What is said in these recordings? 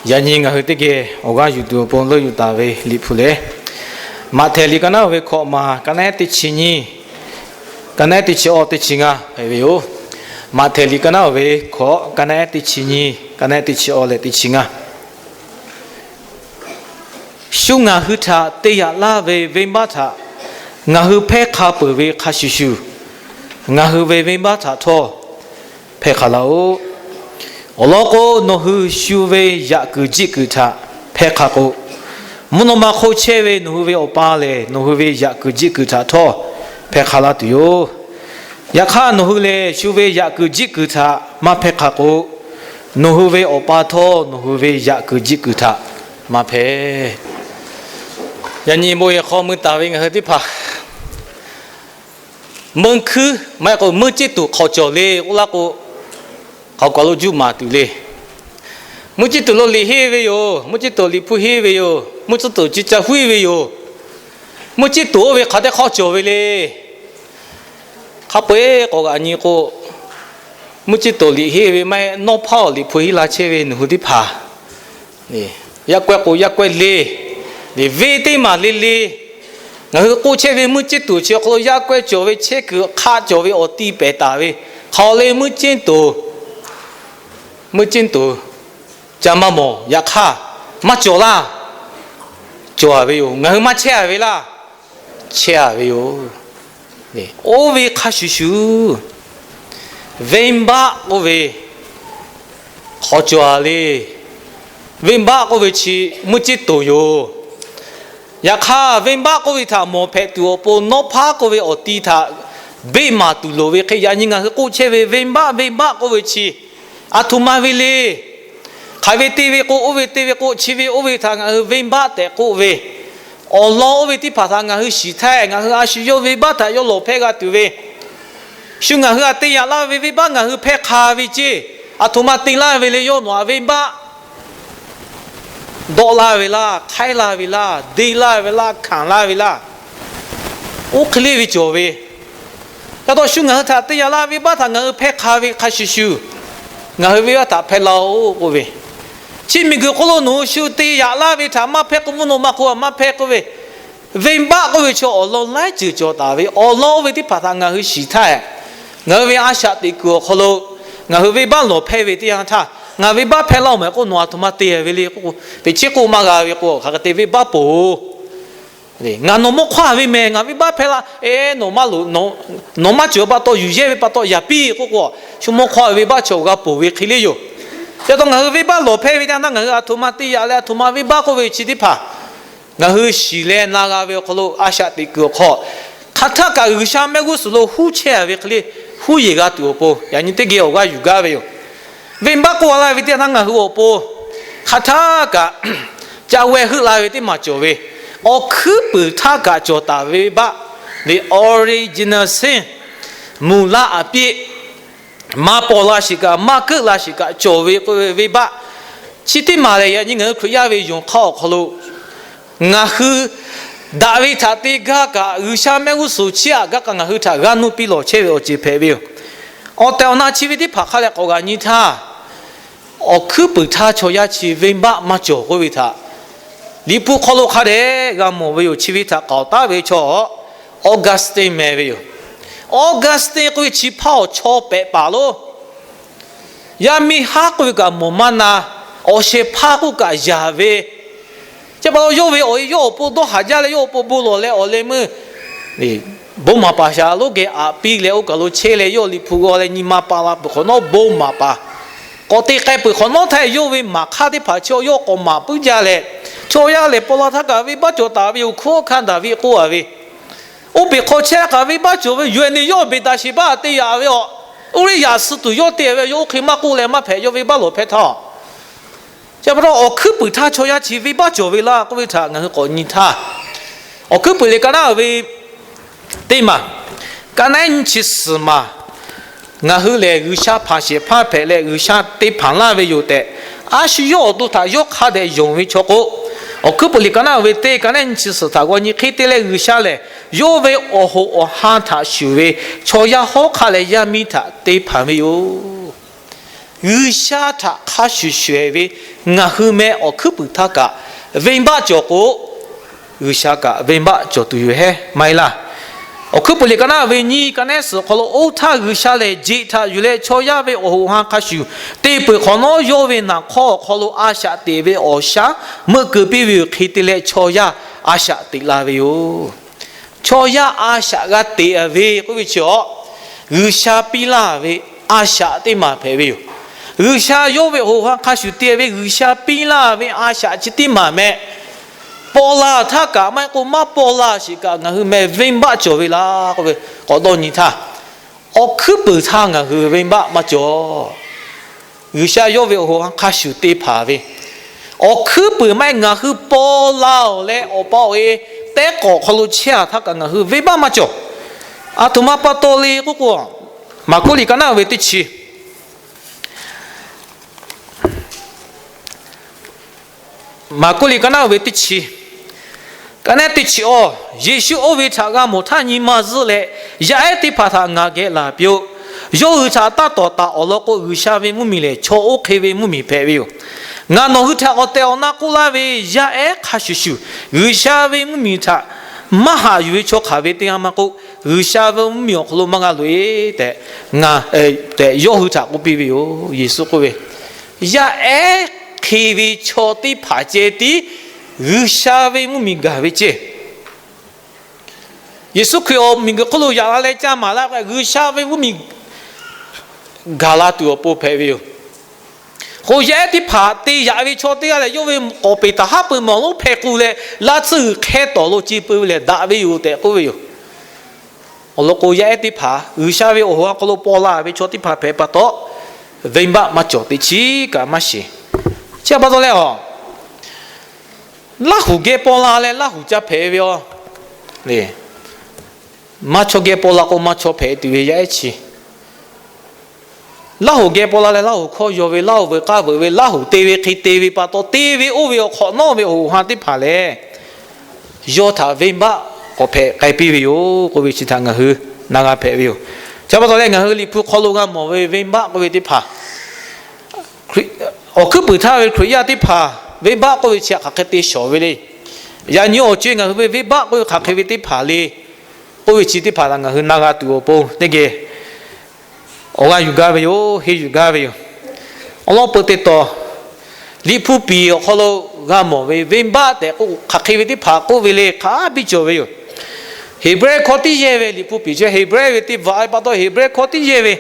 Yaꞈ nyi ngaˬ hui teˇ geh awˬ g'aˇ yuˬ tuˬ awˬ pon leuˆ yuˬ taˍ ve Liꞈ hpu lehˬ, Maꞈhtehˍ liꞈ ka naˉ oˇ ve hkawꞈ maˬ, ka naˉ teˇ chi nyiˇ, ka naˉ teˇ chi awˇ teˇ chi ngaˇ hpehꞈ ve yoˬ. Maꞈhtehˍ liꞈ ka naˉ oˇ ve hkawꞈ, ka naˉ teˇ chi nyiˇ, ka naˉ teˇ chi awˇ leh teˇ chi ngaˇ. Shu ngaˬ hui htaꞈ te yaꞈ laˇ ve venˇbaˆ htaꞈ ngaˬ hui hpehˇ hk'a peuˬ ve hk'a shuˍ shuˍ, ngaˬ hui ve venˇbaˆ htaꞈ htawˇ hpehˇ hk'a laˇ-oˆ. Awˬ lawn k'o, nawˬ hui shu ve yaꞈ kuiˬ jiˆ kuiˬ htaꞈ hpehˇ hk'a k'o, mvuhˇ naw ma hk'oˆ chehˇ ve nawˬ hui ve Awˬ pa lehˬ, nawˬ hui ve yaꞈ kuiˬ jiˆ kuiˬ htaꞈ htawˇ hpehˇ hk'a laˇ tuˬ yoˬ. Yaꞈ hk'aˇ, nawˬ hui lehˬ shu ve yaꞈ kuiˬ jiˆ kuiˬ htaꞈ maˇ hpehˇ hk'a k'o, nawˬ hui ve Awˬ pa htawˇ nawˬ hui ve yaꞈ kuiˬ jiˆ kuiˬ htaꞈ maˇ hpehˇ. Yaꞈ nyi bon yehˬ hk'aw mui taˍ ve ngaˬ hui teˇ hpaˍ, meuˇ hkuiˉ maˇ heˆ k'o meuˇ ceˇ tuˬ hk'awꞈ cawˬ le k'oˆ laˇ k'o, hk'aw kaꞈ lo juˇ maˍ tuˬ le. Meuˇ ceˇ tuˬ lo liꞈ henˇ ve yoˬ. Meuˇ ceˇ tuˬ liꞈ hpu henˇ ve yoˬ. Meuˇ ceˇ tuˬ chi ca huiˉ ve yoˬ. Meuˇ ceˇ tuˬ oˇ ve hk'aˬ teˇ hk'awˇ cawˬ ve le. Hk'a peu-eˬ k'awꞈ g'aꞈ nyi k'o, meuˇ ceˇ tuˬ liꞈ henˇ ve maˇ heˆ, nawˉ hpaˇ awˬ liꞈ hpu henˇ la chehˇ ve nawˬ hui teˇ hpaˍ, yaˇ k'awehˇ k'o yaˇ k'awehˇ le, liꞈ venˇ teˇ maˬ le le, ngaˬ hui k'oˆ chehˇ ve meuˇ ceˇ tuˬ chi awˬ hk'aw lo yaˇ k'awehˇ cawˬ ve, chehˇ kuiˬ hk'aˆ cawˬ ve awˬ ti pehˍ taˍ ve, hk'aˬ le meuˇ ceˇ tuˬ, meuˇ ceˇ tuˬ ca maˇ mawˬ. Yaꞈ hk'aˇ, maˇ cawˬ laˇ. Cawˬ-a ve yoˬ. Ngaˬ hui maˇ chehˇ-a ve laˇ. Chehˇ-a ve yoˬ. Oˇ ve hk'a shuˍ shuˍ, venˇbaˆ k'oˆ ve hk'awꞈ cawˬ-a le. Venˇbaˆ k'oˆ ve chi meuˇ ceˇ tuˬ yoˬ. Yaꞈ hk'aˇ, venˇbaˆ k'oˆ ve htaꞈ mawˬ hpehꞈ tuˬ awˬ pon nawˉ hpaˇ k'oˆ ve awˬ ti htaꞈ beˆ maˍ tuˬ loˍ ve hk'e, yaꞈ nyi ngaˬ hui k'oˆ chehˇ ve venˇbaˆ, venˇbaˆ k'oˆ ve chi aˬ htoꞈ ma ve le. Hk'aˬ ve te ve k'o, oˇ ve te ve k'o, chi ve oˇ ve htaꞈ ngaˬ hui venˇbaˆ tehꞈ k'oˆ ve, awˬ lawn oˇ ve teˇ hpaˍ htaꞈ ngaˬ hui shiˍ htaˇ, ngaˬ hui a shu yawˇ venˇbaˆ htaꞈ yawˇ lawˬ hpehˇ g'a tuˬ ve, shu ngaˬ hui htaꞈ te yaꞈ laˇ ve venˇbaˆ ngaˬ hui hpehˇ hk'a ve ceˇ, aˬ htoꞈ ma te laˇ ve le, yawˇ nawˬ htaꞈ venˇbaˆ dawˆ laˇ ve laˇ, hk'aiˉ laˇ ve laˇ, deˇ laˇ ve laˇ, hkanˍ laˇ ve laˇ, oˇ hk'e le ve cawˬ ve. Ca taw shu ngaˬ hui htaꞈ te yaꞈ laˇ ve venˇbaˆ htaꞈ ngaˬ hui hpehˇ hk'a ve hk'a shuˍ shuˍ, ngaˬ hui venˇbaˆ htaꞈ hpehˇ laˇ-oˆ k'oˆ ve, chi miˬguiˬ hk'oˆ lo nawˬ hui shu te yaꞈ laˇ ve htaꞈ maˇ hpehˇ k'o, mvuhˇ naw ma hk'oˆ maˇ hpehˇ k'oˆ ve, venˇbaˆ k'oˆ ve chi awˬ lawn laiˉ ceuˬ cawˬ taˍ ve, awˬ lawn oˇ ve teˇ hpaˍ htaꞈ ngaˬ hui shiˍ htaˇ, ngaˬ hui ve a shaꞈ teꞈ kuiˬ awˬ hk'aw lo ngaˬ hui venˇbaˆ lawˬ hpehˇ ve teˇ yanˇ htaˇ, ngaˬ venˇbaˆ hpehˇ laˇ-oˬ mehˍ k'o, nawˬ aˬ htoꞈ ma te ve le k'o, teꞈ chiˉ k'oˆ maˇ g'a ve k'o, hk'aˬ hk'e te venˇbaˆ poˬ-oˬ. Ngaˬ nawˬ mawˇ hk'awˇ ve mehˍ, ngaˬ venˇbaˆ hpehˇ laˇ, eˬ, nawˬ maˇ loꞈ, nawˬ maˇ cawˬ pa taw yuˬ yehˇ ve pa taw yaꞈ piˇ k'oˆ k'o, shu mawˇ hk'awˇ ve venˇbaˆ chi awˬ g'a poˬ ve hk'e le yoˬ. Ca taw ngaˬ hui venˇbaˆ lawˬ hpehˇ ve teˇ yanˇ htaˇ ngaˬ hui aˬ htoꞈ ma te yaꞈ leh aˬ htoꞈ ma venˇbaˆ k'oˆ ve chi teˇ hpaˍ ngaˬ hui shiˍ leh na g'a ve awˬ hk'aw lo, a shaꞈ teꞈ kuiˬ awˬ hk'aw, hk'aˬ htaˇ kaꞈ G'uiˬsha mehˆ g'uˇ suhˍ lo huˉ chehˇ-a ve hk'e le, huˉ yeˬ g'a tuˬ awˬ pon yaꞈ nyi teˇ geh awˬ g'aˇ yuˬ gaˇ ve yoˬ. Venˇbaˆ k'oˆ laˇ ve teˇ yanˇ htaˇ ngaˬ hui awˬ pon hk'aˬ htaˇ kaꞈ ca weh heuˆ la ve teˇ maˬ cawˬ ve, awˬ hkuiˉ puiˍ htaˇ kaꞈ cawˬ taˍ ve venˇbaˆ, the original sin, မူလအပြစ်, maˇ paw la sheˍ kaꞈ maˇ keuˆ la sheˍ kaꞈ cawˬ ve k'oˆ ve venˇbaˆ, chi teˇ maˬ lehˬ yaꞈ nyi ngaˬ hui Hkriꞈ yaˇ ve yonˍ hk'aˇ awˬ hk'aw lo ngaˬ hui daꞈ ve htaꞈ te gaˇ kaꞈ, G'uiˬsha mehˆ g'uˇ suhˍ chiˇ aꞈ gaˇ kaꞈ ngaˬ hui htaꞈ g'aˇ nuˇ piˇ lawˬ chehˇ ve awˬ ceuˬ hpehꞈ ve yoˬ. Awˬ tehˬ awˬ na chi ve teˇ hpaˍ hk'a leh k'awꞈ g'aꞈ nyi htaˇ, awˬ hkuiˉ puiˍ htaˇ chaw yaˇ chi venˇbaˆ maˇ cawˬ k'oˆ ve htaꞈ Liꞈ hpu hk'aw lo hk'a dehꞈ g'a mawˬ ve yoˬ. Chi ve htaꞈ k'aoˍ taˉ ve chaw Augustine meh ve yoˬ. Augustine k'oˆ ve chi hpaˇ awˬ chaw pehꞈ paˍ lo, yaˇ miˇ haˉ k'oˆ ve kaꞈ mawˬ maˇ na, awˬ shehˍ hpaˇ k'oˆ kaꞈ yaˍ ve, chi pa taw yawˇ ve awˬ e yawˇ awˬ pon dawˇ haˍ jaˇ leh yawˇ awˬ pon bon lawˬ leh awˬ leh meuˇ bon maˍ paˍ shaˍ lonˉ geh aꞈ piˇ leh oˇ kaˬ lo chehˇ leh yawˇ Liꞈ hpu g'aw leh nyi ma pa la peuˬ hk'awꞈ nawˉ bon maˍ paˍ k'awꞈ te k'ai peuˬ hk'awꞈ nawˉ htaˇ, yawˇ ve maˍ hk'aˇ teˇ hpaˍ chi yawˇ k'awꞈ maˍ puiˉ jaˇ leh, chaw yaˇ lehˬ paw la htaˇ kaꞈ venˇbaˆ cawˬ taˍ ve yoˬ. Hkunˉ hawˉ hkanˇ Daˍviˆ k'oˆ a ve, oˇ peˬ hk'aw chehˇ kaꞈ venˇbaˆ cawˬ ve yoˬ. Yaꞈ nyi yawˇ Beˍtaˍsheˍbaˆ te yaꞈ ve awˬ, Uˇriˆyaꞈ suh tuˬ yawˇ te ve yoˬ. Oˇ hk'e maˇ k'oˆ leh maˇ hpehꞈ, yawˇ venˇbaˆ lawˬ hpehˇ htaˇ, chi pa taw awˬ hkuiˉ puiˍ htaˇ chaw yaˇ chi venˇbaˆ cawˬ ve laˇ k'oˆ ve htaꞈ ngaˬ hui k'awꞈ nyi htaˇ, awˬ hkuiˉ puiˍ lehˬ ka naˉ ve teˇ maˬ, ka naˉ nyi chi suhˍ maˬ, ngaˬ hui lehˬ G'uiˬsha hpanˍ shehˍ hpaˇ hpehꞈ leh G'uiˬsha te hpanˍ laˇ ve yoˬ tehꞈ, a shu yawˇ awˬ to htaꞈ yawˇ hk'a dehꞈ yonˍ ve chaw k'o, awˬ hkuiˉ puiˍ lehˬ ka naˉ ve teˇ, ka naˉ nyi chi suhˍ htaꞈ g'aw nyi hk'e te leh G'uiˬsha lehˬ yawˇ ve awˬ hoꞈ awˬ han htaꞈ shuˍ ve chaw yaˇ hawˉ hk'aˆ leh yaˇ miˇ htaꞈ te hpanˍ ve yoˬ. G'uiˬsha htaꞈ hk'a shuˍ shuˍ-ehˍ ve ngaˬ hui meh awˬ hkuiˉ puiˍ htaˇ kaꞈ venˇbaˆ cawˬ k'o, G'uiˬsha kaꞈ venˇbaˆ cawˬ tuˬ yoˬ hehˉ maˇ heˆ laˇ. Awˬ hkuiˉ puiˍ liꞈ ka naˉ ve nyiˇ ka nehˉ suhˍ awˬ hk'aw lo, oˇ htaˇ G'uiˬsha lehˬ jeꞈ htaꞈ yuˬ leh chaw yaˇ ve awˬ hoꞈ ha hk'a shuˍ te peuˬ hk'awꞈ nawˉ, yawˇ ve naˍ hk'awˇ awˬ hk'aw lo a shaꞈ teꞈ ve awˬ shaˉ meuˆ keu piˇ ve yoˬ. Hk'e te leh chaw yaˇ a shaꞈ teꞈ la ve yoˬ. Chaw yaˇ a shaꞈ g'a teꞈ ve k'oˆ ve chi awˬ, G'uiˬsha piˇ laˇ ve a shaꞈ teˇ maˬ hpehꞈ ve yoˬ. G'uiˬsha yawˇ ve awˬ hoꞈ ha hk'a shuˍ te ve G'uiˬsha piˇ laˇ ve a shaꞈ chi teˇ maˬ meh, paw la htaˇ kaꞈ maˇ heˆ k'o maˇ paw la sheˍ kaꞈ ngaˬ hui meh venˇbaˆ cawˬ ve laˇ k'oˆ ve k'awꞈ dawˇ nyi htaˇ, awˬ hkuiˉ puiˍ htaˇ ngaˬ hui venˇbaˆ maˇ cawˬ. G'uiˬsha yawˇ ve awˬ hoꞈ ha hk'a shuˍ te hpanˍ ve awˬ hkuiˉ puiˍ maˇ heˆ, ngaˬ hui paw la-oˬ leh awˬ pa awˬ e tehˉ k'awꞈ hk'aw lo chehˇ-a htaˇ kaꞈ ngaˬ hui venˇbaˆ maˇ cawˬ. Aˬ htoꞈ ma pa taw le k'oˆ k'o, Maˍkuˆ liꞈ ka naˉ ve teˇ chi Maˍkuˆ liꞈ ka naˉ ve teˇ chi, ka nehˉ teˇ chi awˬ, Yeˍsuˆ oˇ ve htaꞈ g'a mawˬ htaˇ nyi ma zuhˆ leh, yaˇ ehˉ teˇ hpaˍ htaꞈ ngaˬ geh laˬ piˇ-oˆ. Yawˇ hui htaꞈ taˇ tawˍ taˍ awˬ lawn k'o, G'uiˬsha ve mvuhˇmiˬ lehˬ chaw oˇ hk'e ve mvuhˇmiˬ hpehꞈ ve yoˬ. Ngaˬ nawˬ hui htaꞈ awˬ tehˬ awˬ na k'oˆ laˇ ve, yaˇ ehˉ hk'a shuˍ shuˍ G'uiˬsha ve mvuhˇmiˬ htaꞈ maˇ haꞈ yuˬ ve chaw hk'aˬ ve teˇ g'aˇ maˇ k'oˆ, G'uiˬsha ve mvuhˇmiˬ awˬ hk'aw lo maˇ g'a loꞈ-e tehꞈ, ngaˬ tehꞈ yawˇ hui htaꞈ k'oˆ piˇ ve yoˬ. Yeˍsuˆ k'oˆ ve, yaˇ ehˉ hk'e ve chaw teˇ hpaˍ ceh tiˉ G'uiˬsha ve mvuhˇmiˬ gaˬ ve ceh. Yeˍsuˆ Hkriꞈ awˬ miˬguiˬ hk'oˆ lo yaꞈ la leh caˇ maˍ laˇ k'o, G'uiˬsha ve mvuhˇmiˬ gaˬ la tuˬ awˬ pon hpehꞈ ve yoˬ. K'o yaˇ ehˉ teˇ hpaˍ te yaꞈ ve chaw teˇ g'aˇ lehˬ, yawˇ ve k'awˍ peˍ taˍ haˉ pui mawˬ lonˉ hpeh k'u leh, laˇ tsuhˇ g'uiˬ hk'ehˇ tawˍ lo ce peu ve lehˬ daꞈ ve yoˬ tehꞈ k'oˆ ve yoˬ. Awˬ lawn k'o, yaˇ ehˉ teˇ hpaˍ G'uiˬsha ve awˬ hoꞈ awˬ hk'aw lo paw la ve chaw teˇ hpaˍ hpehꞈ pa taw, venˇbaˆ maˇ cawˬ teˇ chiˉ kaꞈ maˇ shiˍ. Chi pa taw leh a, Laˇhuˍ geh paw la leh Laˇhuˍ ca hpehꞈ ve a, maˇ chaw geh paw la k'o maˇ chaw hpehꞈ tuˬ ve yaˇ ehˉ chi. Laˇhuˍ geh paw la leh Laˇhuˍ hkawˇ yaw ve, Laˇhuˍ veuꞈ k'aˇ veuꞈ ve, Laˇhuˍ te ve hk'e te ve pa taw, te ve oˇ ve awˬ hk'awꞈ nawˉ ve awˬ hoꞈ ha teˇ hpaˍ lehˬ, yawˇ htaꞈ venˇbaˆ k'awꞈ hpehꞈ k'ai piˇ ve yoˬ k'oˆ ve chi htaꞈ ngaˬ hui na g'a hpehꞈ ve yoˬ. Chi pa taw leh ngaˬ hui Liꞈ hpu hk'aw lo g'a mawˬ ve venˇbaˆ k'oˆ ve teˇ hpaˍ, awˬ hkuiˉ puiˍ htaˇ ve Hkriꞈ yaˇ teˇ hpaˍ venˇbaˆ k'oˆ ve chi hk'aˬ hk'e te shawˍ ve le. Yaꞈ nyi awˬ co-e ngaˬ hui ve venˇbaˆ k'oˆ ve hk'aˬ hk'e ve teˇ hpaˍ le k'oˆ ve chi teˇ hpaˍ htaꞈ ngaˬ hui na g'a tuˬ awˬ pon teˇ geh awˬ g'aˇ yuˬ gaˇ ve yoˬ, henˇ yuˬ gaˇ ve yoˬ. Awˬ lawn peu teˇ tawˍ, Liꞈ hpu piˍ awˬ hk'aw lo g'a mawˬ ve venˇbaˆ tehꞈ k'oˆ hk'aˬ hk'e ve teˇ hpaˍ k'oˆ ve le hk'a biˇ cawˬ ve yoˬ. Heˍbrehˇ hkawˇ tiˉ yehˇ ve Liꞈ hpu piˍ chi Heˍbrehˇ ve teˇ bvuhꞈ a pa taw Heˍbrehˇ hkawˇ tiˉ yehˇ ve.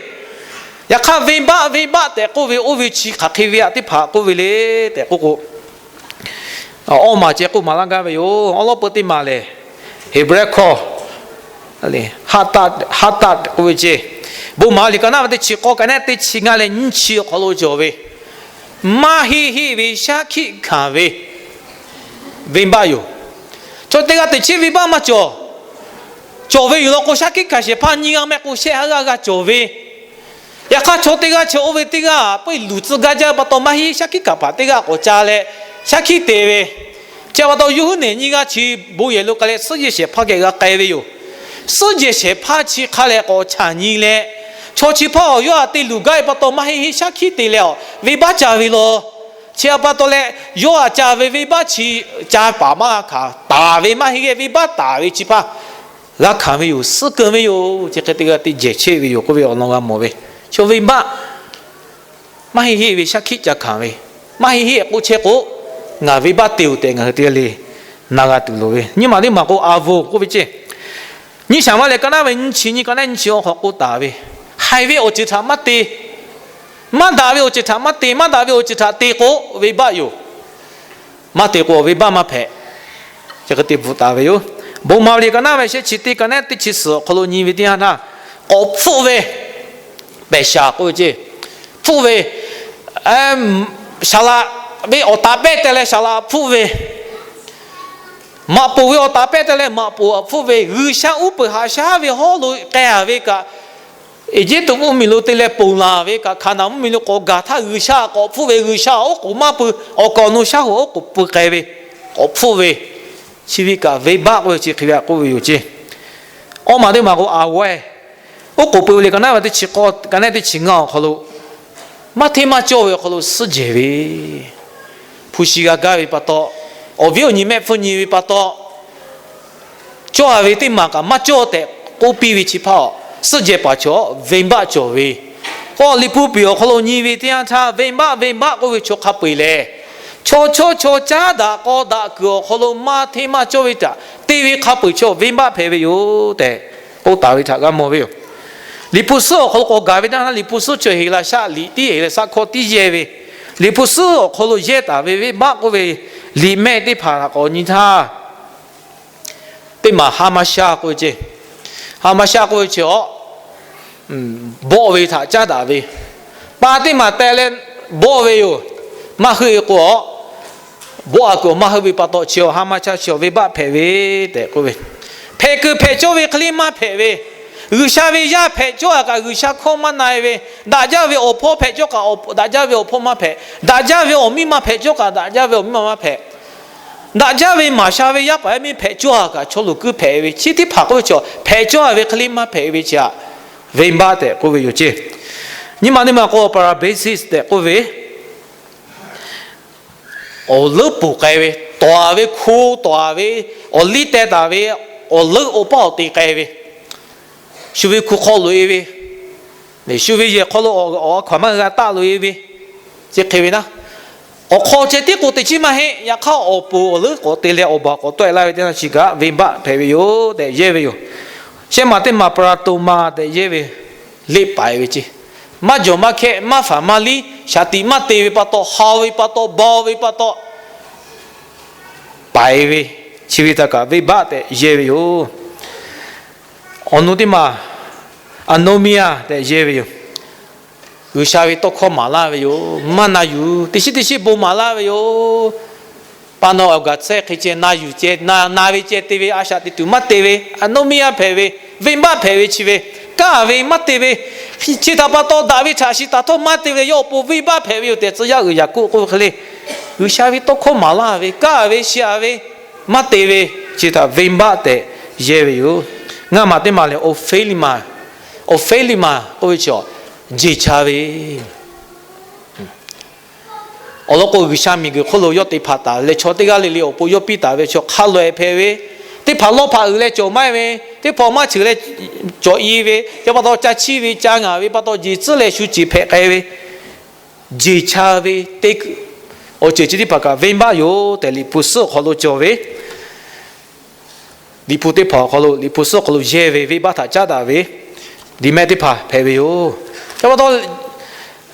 Yaꞈ hk'aˇ venˇbaˆ venˇbaˆ tehꞈ k'oˆ ve oˇ ve chi hk'aˬ hk'e ve aꞈ teˇ hpaˍ k'oˆ ve le tehꞈ k'oˆ k'o, awˇ maˬ ceh k'oˆ maˍ laˇ gaˇ ve yoˬ. Awˬ lawn peu teˇ maˬ lehˬ, Heˍbrehˇ hkawˇ haˆ taˆ k'oˆ ve ceh, bon maˍ liꞈ ka naˉ ve teˇ chi k'awˇ ka nehˉ teˇ chi ngaˇ leh nyiˇ chi awˬ hk'aw lo cawˬ ve, maˇ heˆ heˆ ve shaˉ hkiˆ hkanˍ ve venˇbaˆ yoˬ. Chaw teˇ g'aˇ teꞈ chiˉ venˇbaˆ maˇ cawˬ. Cawˬ ve yoˬ law k'o, shaˉ hkiˆ hkanˍ shehˍ hpaˇ nyiˇ g'aˇ mehˆ k'o shehˆ ha g'aˇ g'a cawˬ ve. Yaꞈ hk'aˇ chaw teˇ g'aˇ chi oˇ ve teˇ g'aˇ peuˬ luˬ tcuh gaˇ jaˇ pa taw, maˇ heˆ shaˉ hkiˆ hkanˍ hpaˍ teˇ g'aˇ k'awꞈ ca leh shaˉ hkiˆ te ve. Chi pa taw yawˇ huiˉ nehˬ nyiˇ g'aˇ chi bon yehˬ lo k'ai leh suhˉ jehˬ shehˍ hpaˇ geh g'a k'ai ve yoˬ. Suhˉ jehˬ shehˍ hpaˇ chi hk'a lehˬ k'awꞈ chaˬ nyi leh, chaw chi hpaˇ awˬ yawˇ htaꞈ te luˬ gaˇ ve pa taw maˇ heˆ heˆ shaˉ hkiˆ te leh a, venˇbaˆ ca ve law. Chi pa taw leh, yawˇ htaꞈ ca ve venˇbaˆ chi ca paˍ maˇ g'a hkanˍ, taˍ ve maˇ heˆ geh venˇbaˆ taˍ ve chi hpaˇ g'a hkanˍ ve yoˬ, suhˉ keun ve yoˬ, chi hk'e teˇ g'aˇ teˇ jehˬ chehˇ ve yoˬ k'oˆ ve awˬ lawn g'a mawˬ ve. Chaw venˇbaˆ maˇ heˆ heˆ ve shaˉ hkiˆ ca hkanˍ ve, maˇ heˆ heˆ k'oˆ chehˇ k'o, ngaˬ venˇbaˆ te-oˬ tehꞈ ngaˬ hui teˇ g'aˇ le na g'a tuˬ loˍ ve. Nyiˇ maˬ teˇ maˬ k'o, a vo k'oˆ ve ceh, nyiˇ Saˍmo leh ka naˉ ve nyiˇ chi nyiˇ ka naˉ nyiˇ chi awˬ hk'aw k'oˆ taˍ ve, haiˬ ve awˬ ceuˬ htaꞈ maˇ te, maˇ daꞈ ve awˬ ceuˬ htaꞈ maˇ te, maˇ daꞈ ve awˬ ceuˬ htaꞈ te k'o, venˇbaˆ yoˬ. Maˇ te k'o, venˇbaˆ maˇ hpehꞈ. Chi hk'e te bvuhꞈ taˍ ve yoˬ. Bon maˍ ve liꞈ ka naˉ ve shehˆ chi teˇ ka nehˉ teˇ chi suhˍ awˬ hk'aw lo nyi ve teˇ yanˇ htaˇ, k'awꞈ hpfuhˆ ve, pehˬ shaˍ k'oˆ ve ceh, hpfuhˆ ve, saˍ laꞈ ve awˬ taˍ pehˇ te leh saˍ laꞈ hpfuhˆ ve, maꞈ poˍ ve awˬ taˍ pehˇ te leh maꞈ poˍ hpfuhˆ ve, G'uiˬsha uˉ peunˍ haꞈ shaˉ ve hawˉ lo k'ai-a ve kaꞈ, Eˇjiˇtuꞈ mvuhˇmiˬ lo te leh ponˬ laˬ ve kaꞈ, Hkaˍnanˍ mvuhˇmiˬ lo k'awꞈ gaˬ htaˇ G'uiˬsha k'awꞈ hpfuhˆ ve, G'uiˬsha oˉ k'oˍ maˇ pui, awˬ kaˍ awˬ nu shaˉ hoꞈ oˉ k'oˍ pui k'ai ve, k'awꞈ hpfuhˆ ve, chi ve kaꞈ venˇbaˆ k'oˆ ve chi hk'e ve k'oˆ ve yoˬ ceh. Awˇ maˬ teˇ maˬ k'o, a wehˇ oˉ k'oˍ pui ve liꞈ ka naˉ ve teˇ chi k'awˇ ka nehˉ teˇ chi ngaˇ awˬ hk'aw lo maˇ hteˇ maˇ cawˇ ve awˬ hk'aw lo suhˉ jehˬ ve, hpu shi g'a gaˇ ve pa taw, awˬ viˉ awˬ nyi mehˆ hpfuhˇ nyi ve pa taw, cawˇ a ve teˇ maˬ kaꞈ maˇ cawˇ tehꞈ k'oˆ piˇ ve chi hpaˇ, suhˉ jehˬ paˍ chaw venˇbaˆ cawˬ ve. K'o Liꞈ hpu piˍ awˬ hk'aw lo nyi ve teˇ yanˇ htaˇ, venˇbaˆ venˇbaˆ k'oˆ ve chaw hk'a peu-eˬ lehˬ, chaw chaw chaw caˉ daꞈ k'aw daꞈ kuiˬ awˬ hk'aw lo maˇ hteˇ maˇ cawˇ ve htaꞈ te ve hk'a peu-eˬ chaw venˇbaˆ hpehꞈ ve yoˬ tehꞈ k'oˆ taˍ ve htaꞈ g'a mawˬ ve yoˬ. Liꞈ hpu suhˉ awˬ hk'aw lo k'awꞈ gaˬ ve teˇ yanˇ htaˇ, Liꞈ hpu suhˉ chaw heˍ laˬ shaˆ liꞈ tiˉ heˍ leh shaˆ hkawˇ tiˉ yehˇ ve, Liꞈ hpu suhˉ awˬ hk'aw lo yehˇ taˍ ve venˇbaˆ k'oˆ ve liꞈ mehˆ teˇ hpaˍ htaꞈ k'awꞈ nyi htaˇ, teˇ maˬ ha ma sha k'oˆ ve ceˇ. Ha ma sha k'oˆ ve chi awˬ, bawˆ ve htaꞈ caˉ daꞈ ve, pa teˇ maˬ teh leh bawˆ ve yoˬ. Maˇ heuˆ ve k'o, bawˆ a kuiˬ awˬ maˇ heuˆ ve pa taw chi awˬ ha ma sha chi awˬ venˇbaˆ hpehꞈ ve tehꞈ k'oˆ ve, hpehꞈ kuiˬ hpehꞈ cawˇ ve hk'e le maˇ hpehꞈ ve, G'uiˬsha ve yaˇ hpehꞈ cawˇ a kaꞈ G'uiˬsha hkawˇ maˇ na-e ve, daꞈ jaˇ ve awˬ hpawˇ hpehꞈ cawˇ kaꞈ daꞈ jaˇ ve awˬ hpawˇ maˇ hpehꞈ, daꞈ jaˇ ve awˬ miˇ ma hpehꞈ cawˇ kaꞈ daꞈ jaˇ ve awˬ miˇ ma maˇ hpehꞈ, daꞈ jaˇ ve maˍ sha ve yaˇ paˍ yaˇ miˇ hpehꞈ cawˇ a kaꞈ chaw luˬ kuiˉ hpehꞈ ve, chi teˇ hpaˍ k'oˆ ve chaw hpehꞈ cawˇ a ve hk'e le maˇ hpehꞈ ve chi htaꞈ venˇbaˆ tehꞈ k'oˆ ve yoˬ ceˇ. Nyi ma teˇ maˬ k'o, parabasis tehꞈ k'oˆ ve, awˬ leuˉ poˬ k'ai ve, tawˍ a ve hko tawˍ a ve, awˬ liˇ teh taˍ ve, awˬ leuˉ awˬ paˇ awˬ te k'ai ve, shu ve hko hk'aw loꞈ-e ve, shu ve yehˬ hk'aw lo awˬ hkaw maˇ g'a taˆ loꞈ-e ve, chi hk'e ve naˉ, awˬ hk'aw ceh tiˉ k'o te chiˉ maˇ heˆ. Yaꞈ hk'aˇ awˬ poˬ awˬ leuˉ k'awꞈ te leh awˬ baˬ k'awꞈ tawˆ-e laˇ ve teˇ yanˇ chi kaꞈ venˇbaˆ hpehꞈ ve yoˬ tehꞈ yehˇ ve yoˬ. Shehˆ maˬ teˇ maˬ prato ma tehꞈ yehˇ ve, leˆ paiˍ ve ceˇ. Maˇ jawˬ maˇ hkehˆ, maˇ faˍ maˇ liˇ, shaˍ tiꞈ maˇ te ve pa taw, ha ve pa taw, ba ve pa taw, paiˍ ve, chi ve htaꞈ kaꞈ venˇbaˆ tehꞈ yehˇ ve yoˬ. Awˬ nu teˇ maˬ anomia tehꞈ yehˇ ve yoˬ. G'uiˬsha ve tawˇ hkawˇ maˍ laˇ ve yoˬ. Maˇ na yuˬ, teˇ shiˉ teˇ shiˉ bon maˍ laˇ ve yoˬ. Pa naw awˬ gaˬ tsuhˇ hk'e ceh na yuˬ ceh, na ve ceh te ve, a shaꞈ teꞈ tuˬ maˇ te ve, anomia hpehꞈ ve, venˇbaˆ hpehꞈ ve chi ve, kaˇ ve maˇ te ve, chi htaꞈ pa taw daꞈ ve htaꞈ shiˍ taˍ htawˇ maˇ te ve, yawˇ awˬ pon venˇbaˆ hpehꞈ ve yoˬ tehꞈ tcuh yaˇ uiˍ Yaˍkoˆ k'oˆ ve hk'e le, G'uiˬsha ve tawˇ hkawˇ maˍ laˇ ve, kaˇ ve, shiˍ ve, maˇ te ve, chi htaꞈ venˇbaˆ tehꞈ yehˇ ve yoˬ. Ngaˇ maˬ teˇ maˬ lehˬ, awˬ feˉ liˇ maˬ k'oˆ ve chi, jeˬ cha ve. Awˬ lawn k'o, G'uiˬsha miˬguiˬ hk'oˆ lo yawˇ te hpanˍ taˍ leh chaw teˇ g'aˇ le le awˬ pon yawˇ piˇ taˍ ve chaw hk'a loꞈ-e hpehꞈ ve, teˇ hpaˍ lawˇ hpaꞈ uiˍ leh cawˬ maˇ-e ve, teˇ hpaˍ maˇ ceuˬ leh cawˬ-i ve, yaꞈ pa taw ca chiˇ ve, ca ngaˍ ve pa taw jeˬ tcuhˉ leh shu ceˬ hpehꞈ k'ai ve, jeˬ cha ve teˇ awˬ ceuˬ chi teˇ hpaˍ kaꞈ venˇbaˆ yoˬ tehꞈ Liꞈ hpu suhˉ awˬ hk'aw lo cawˬ ve, Liꞈ hpu teˇ hpaˍ awˬ hk'aw lo, Liꞈ hpu suhˉ awˬ hk'aw lo yehˇ ve venˇbaˆ htaꞈ caˉ daꞈ ve, liꞈ mehˆ teˇ hpaˍ hpehꞈ ve yoˬ. Yaꞈ pa taw,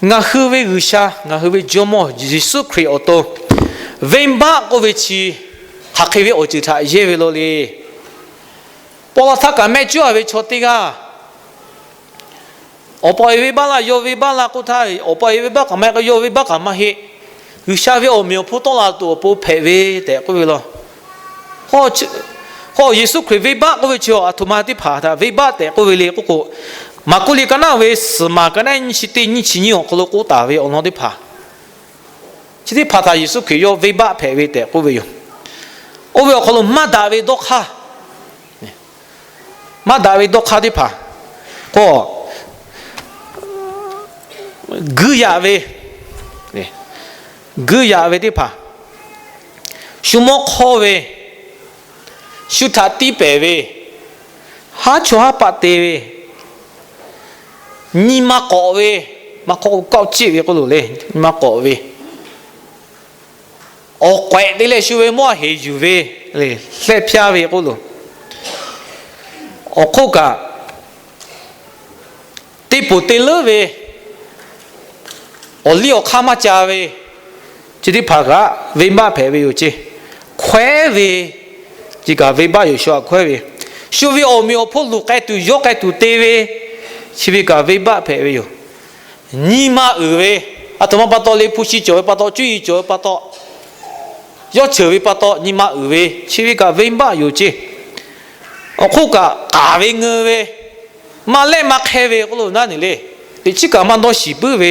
ngaˬ hui ve G'uiˬsha, ngaˬ hui ve Jawˇmawˇ Yeˍsuˆ Hkriꞈ awˬ to, venˇbaˆ k'oˆ ve chi hk'aˬ hk'e ve awˬ ceuˬ htaꞈ yehˇ ve lo le. Paw la htaˇ kaꞈ mehˆ cawˇ-a ve chaw teˇ g'aˇ, awˬ pa awˬ e venˇbaˆ laˇ, yawˇ venˇbaˆ laˇ k'oˆ htaˇ, awˬ pa awˬ e venˇbaˆ kaꞈ maˇ heˆ, yawˇ venˇbaˆ kaꞈ maˇ heˆ. G'uiˬsha ve awˬ meꞈ awˬ hponˇ tawˆ la tuˬ awˬ pon hpehꞈ ve tehꞈ k'oˆ ve law. K'o, Yeˍsuˆ Hkriꞈ venˇbaˆ k'oˆ ve chi a htoꞈ ma teˇ hpaˍ htaꞈ venˇbaˆ tehꞈ k'oˆ ve le k'oˆ k'o, Maˍkuˆ liꞈ ka naˆ ve suhˍ maˬ ka naˆ nyiˇ chi teˇ nyiˇ chi nyiˇ awˬ hk'aw lo k'oˆ taˍ ve awˬ lawn teˇ hpaˍ, chi teˇ hpaˍ htaꞈ Yeˍsuˆ Hkriꞈ yawˇ venˇbaˆ hpehꞈ ve tehꞈ k'oˆ ve yoˬ. Oˇ ve awˬ hk'aw lo maˇ daꞈ ve dawˇ hk'aˇ, maˇ daꞈ ve dawˇ hk'aˇ teˇ hpaˍ k'o, guiˇ yaꞈ ve, guiˇ yaꞈ ve teˇ hpaˍ, shu mawˇ hk'awˇ ve, shu htaꞈ tiˇ pehˍ ve, haˉ chawˇ haˉ paˆ te ve, nyi ma k'awꞈ ve, maˇ hk'awˇ k'o kaoˆ ciˆ ve k'oˆ loˬ le, nyi ma k'awꞈ ve, awˬ k'awehꞈ te leh shu ve mawˇ heˍ yuˬ ve, hlehˇ hpaˇ ve k'oˆ loˬ. Awˬ hk'oˆ kaꞈ, teˇ poˬ te leuˉ ve, awˬ liˇ awˬ hk'aˇ maˇ ca ve, chi teˇ hpaˍ kaꞈ venˇbaˆ hpehꞈ ve yoˬ ceˇ. Hkawehˉ ve, chi kaꞈ venˇbaˆ yoˬ, shu htaꞈ hkawehˉ ve. Shu ve awˬ meꞈ awˬ hponˇ luˬ k'ai tuˬ yawˇ k'ai tuˬ te ve, chi ve kaꞈ venˇbaˆ hpehꞈ ve yoˬ. Nyi ma uiˍ ve, a htoꞈ ma pa taw le, hpu shi cawˬ ve pa taw, cuˇ yiˍ cawˬ ve pa taw, yawˇ ceuˬ ve pa taw nyi ma uiˍ ve, chi ve kaꞈ venˇbaˆ yoˬ ceˇ. Awˬ hk'oˆ kaꞈ k'aˍ ve ngeu ve, maˇ lehˆ maˇ hk'ehˇ ve k'oˆ lo naˉ neˬ le, teꞈ chiˉ kaꞈ maˇ dawˇ shiˍ puiˉ ve,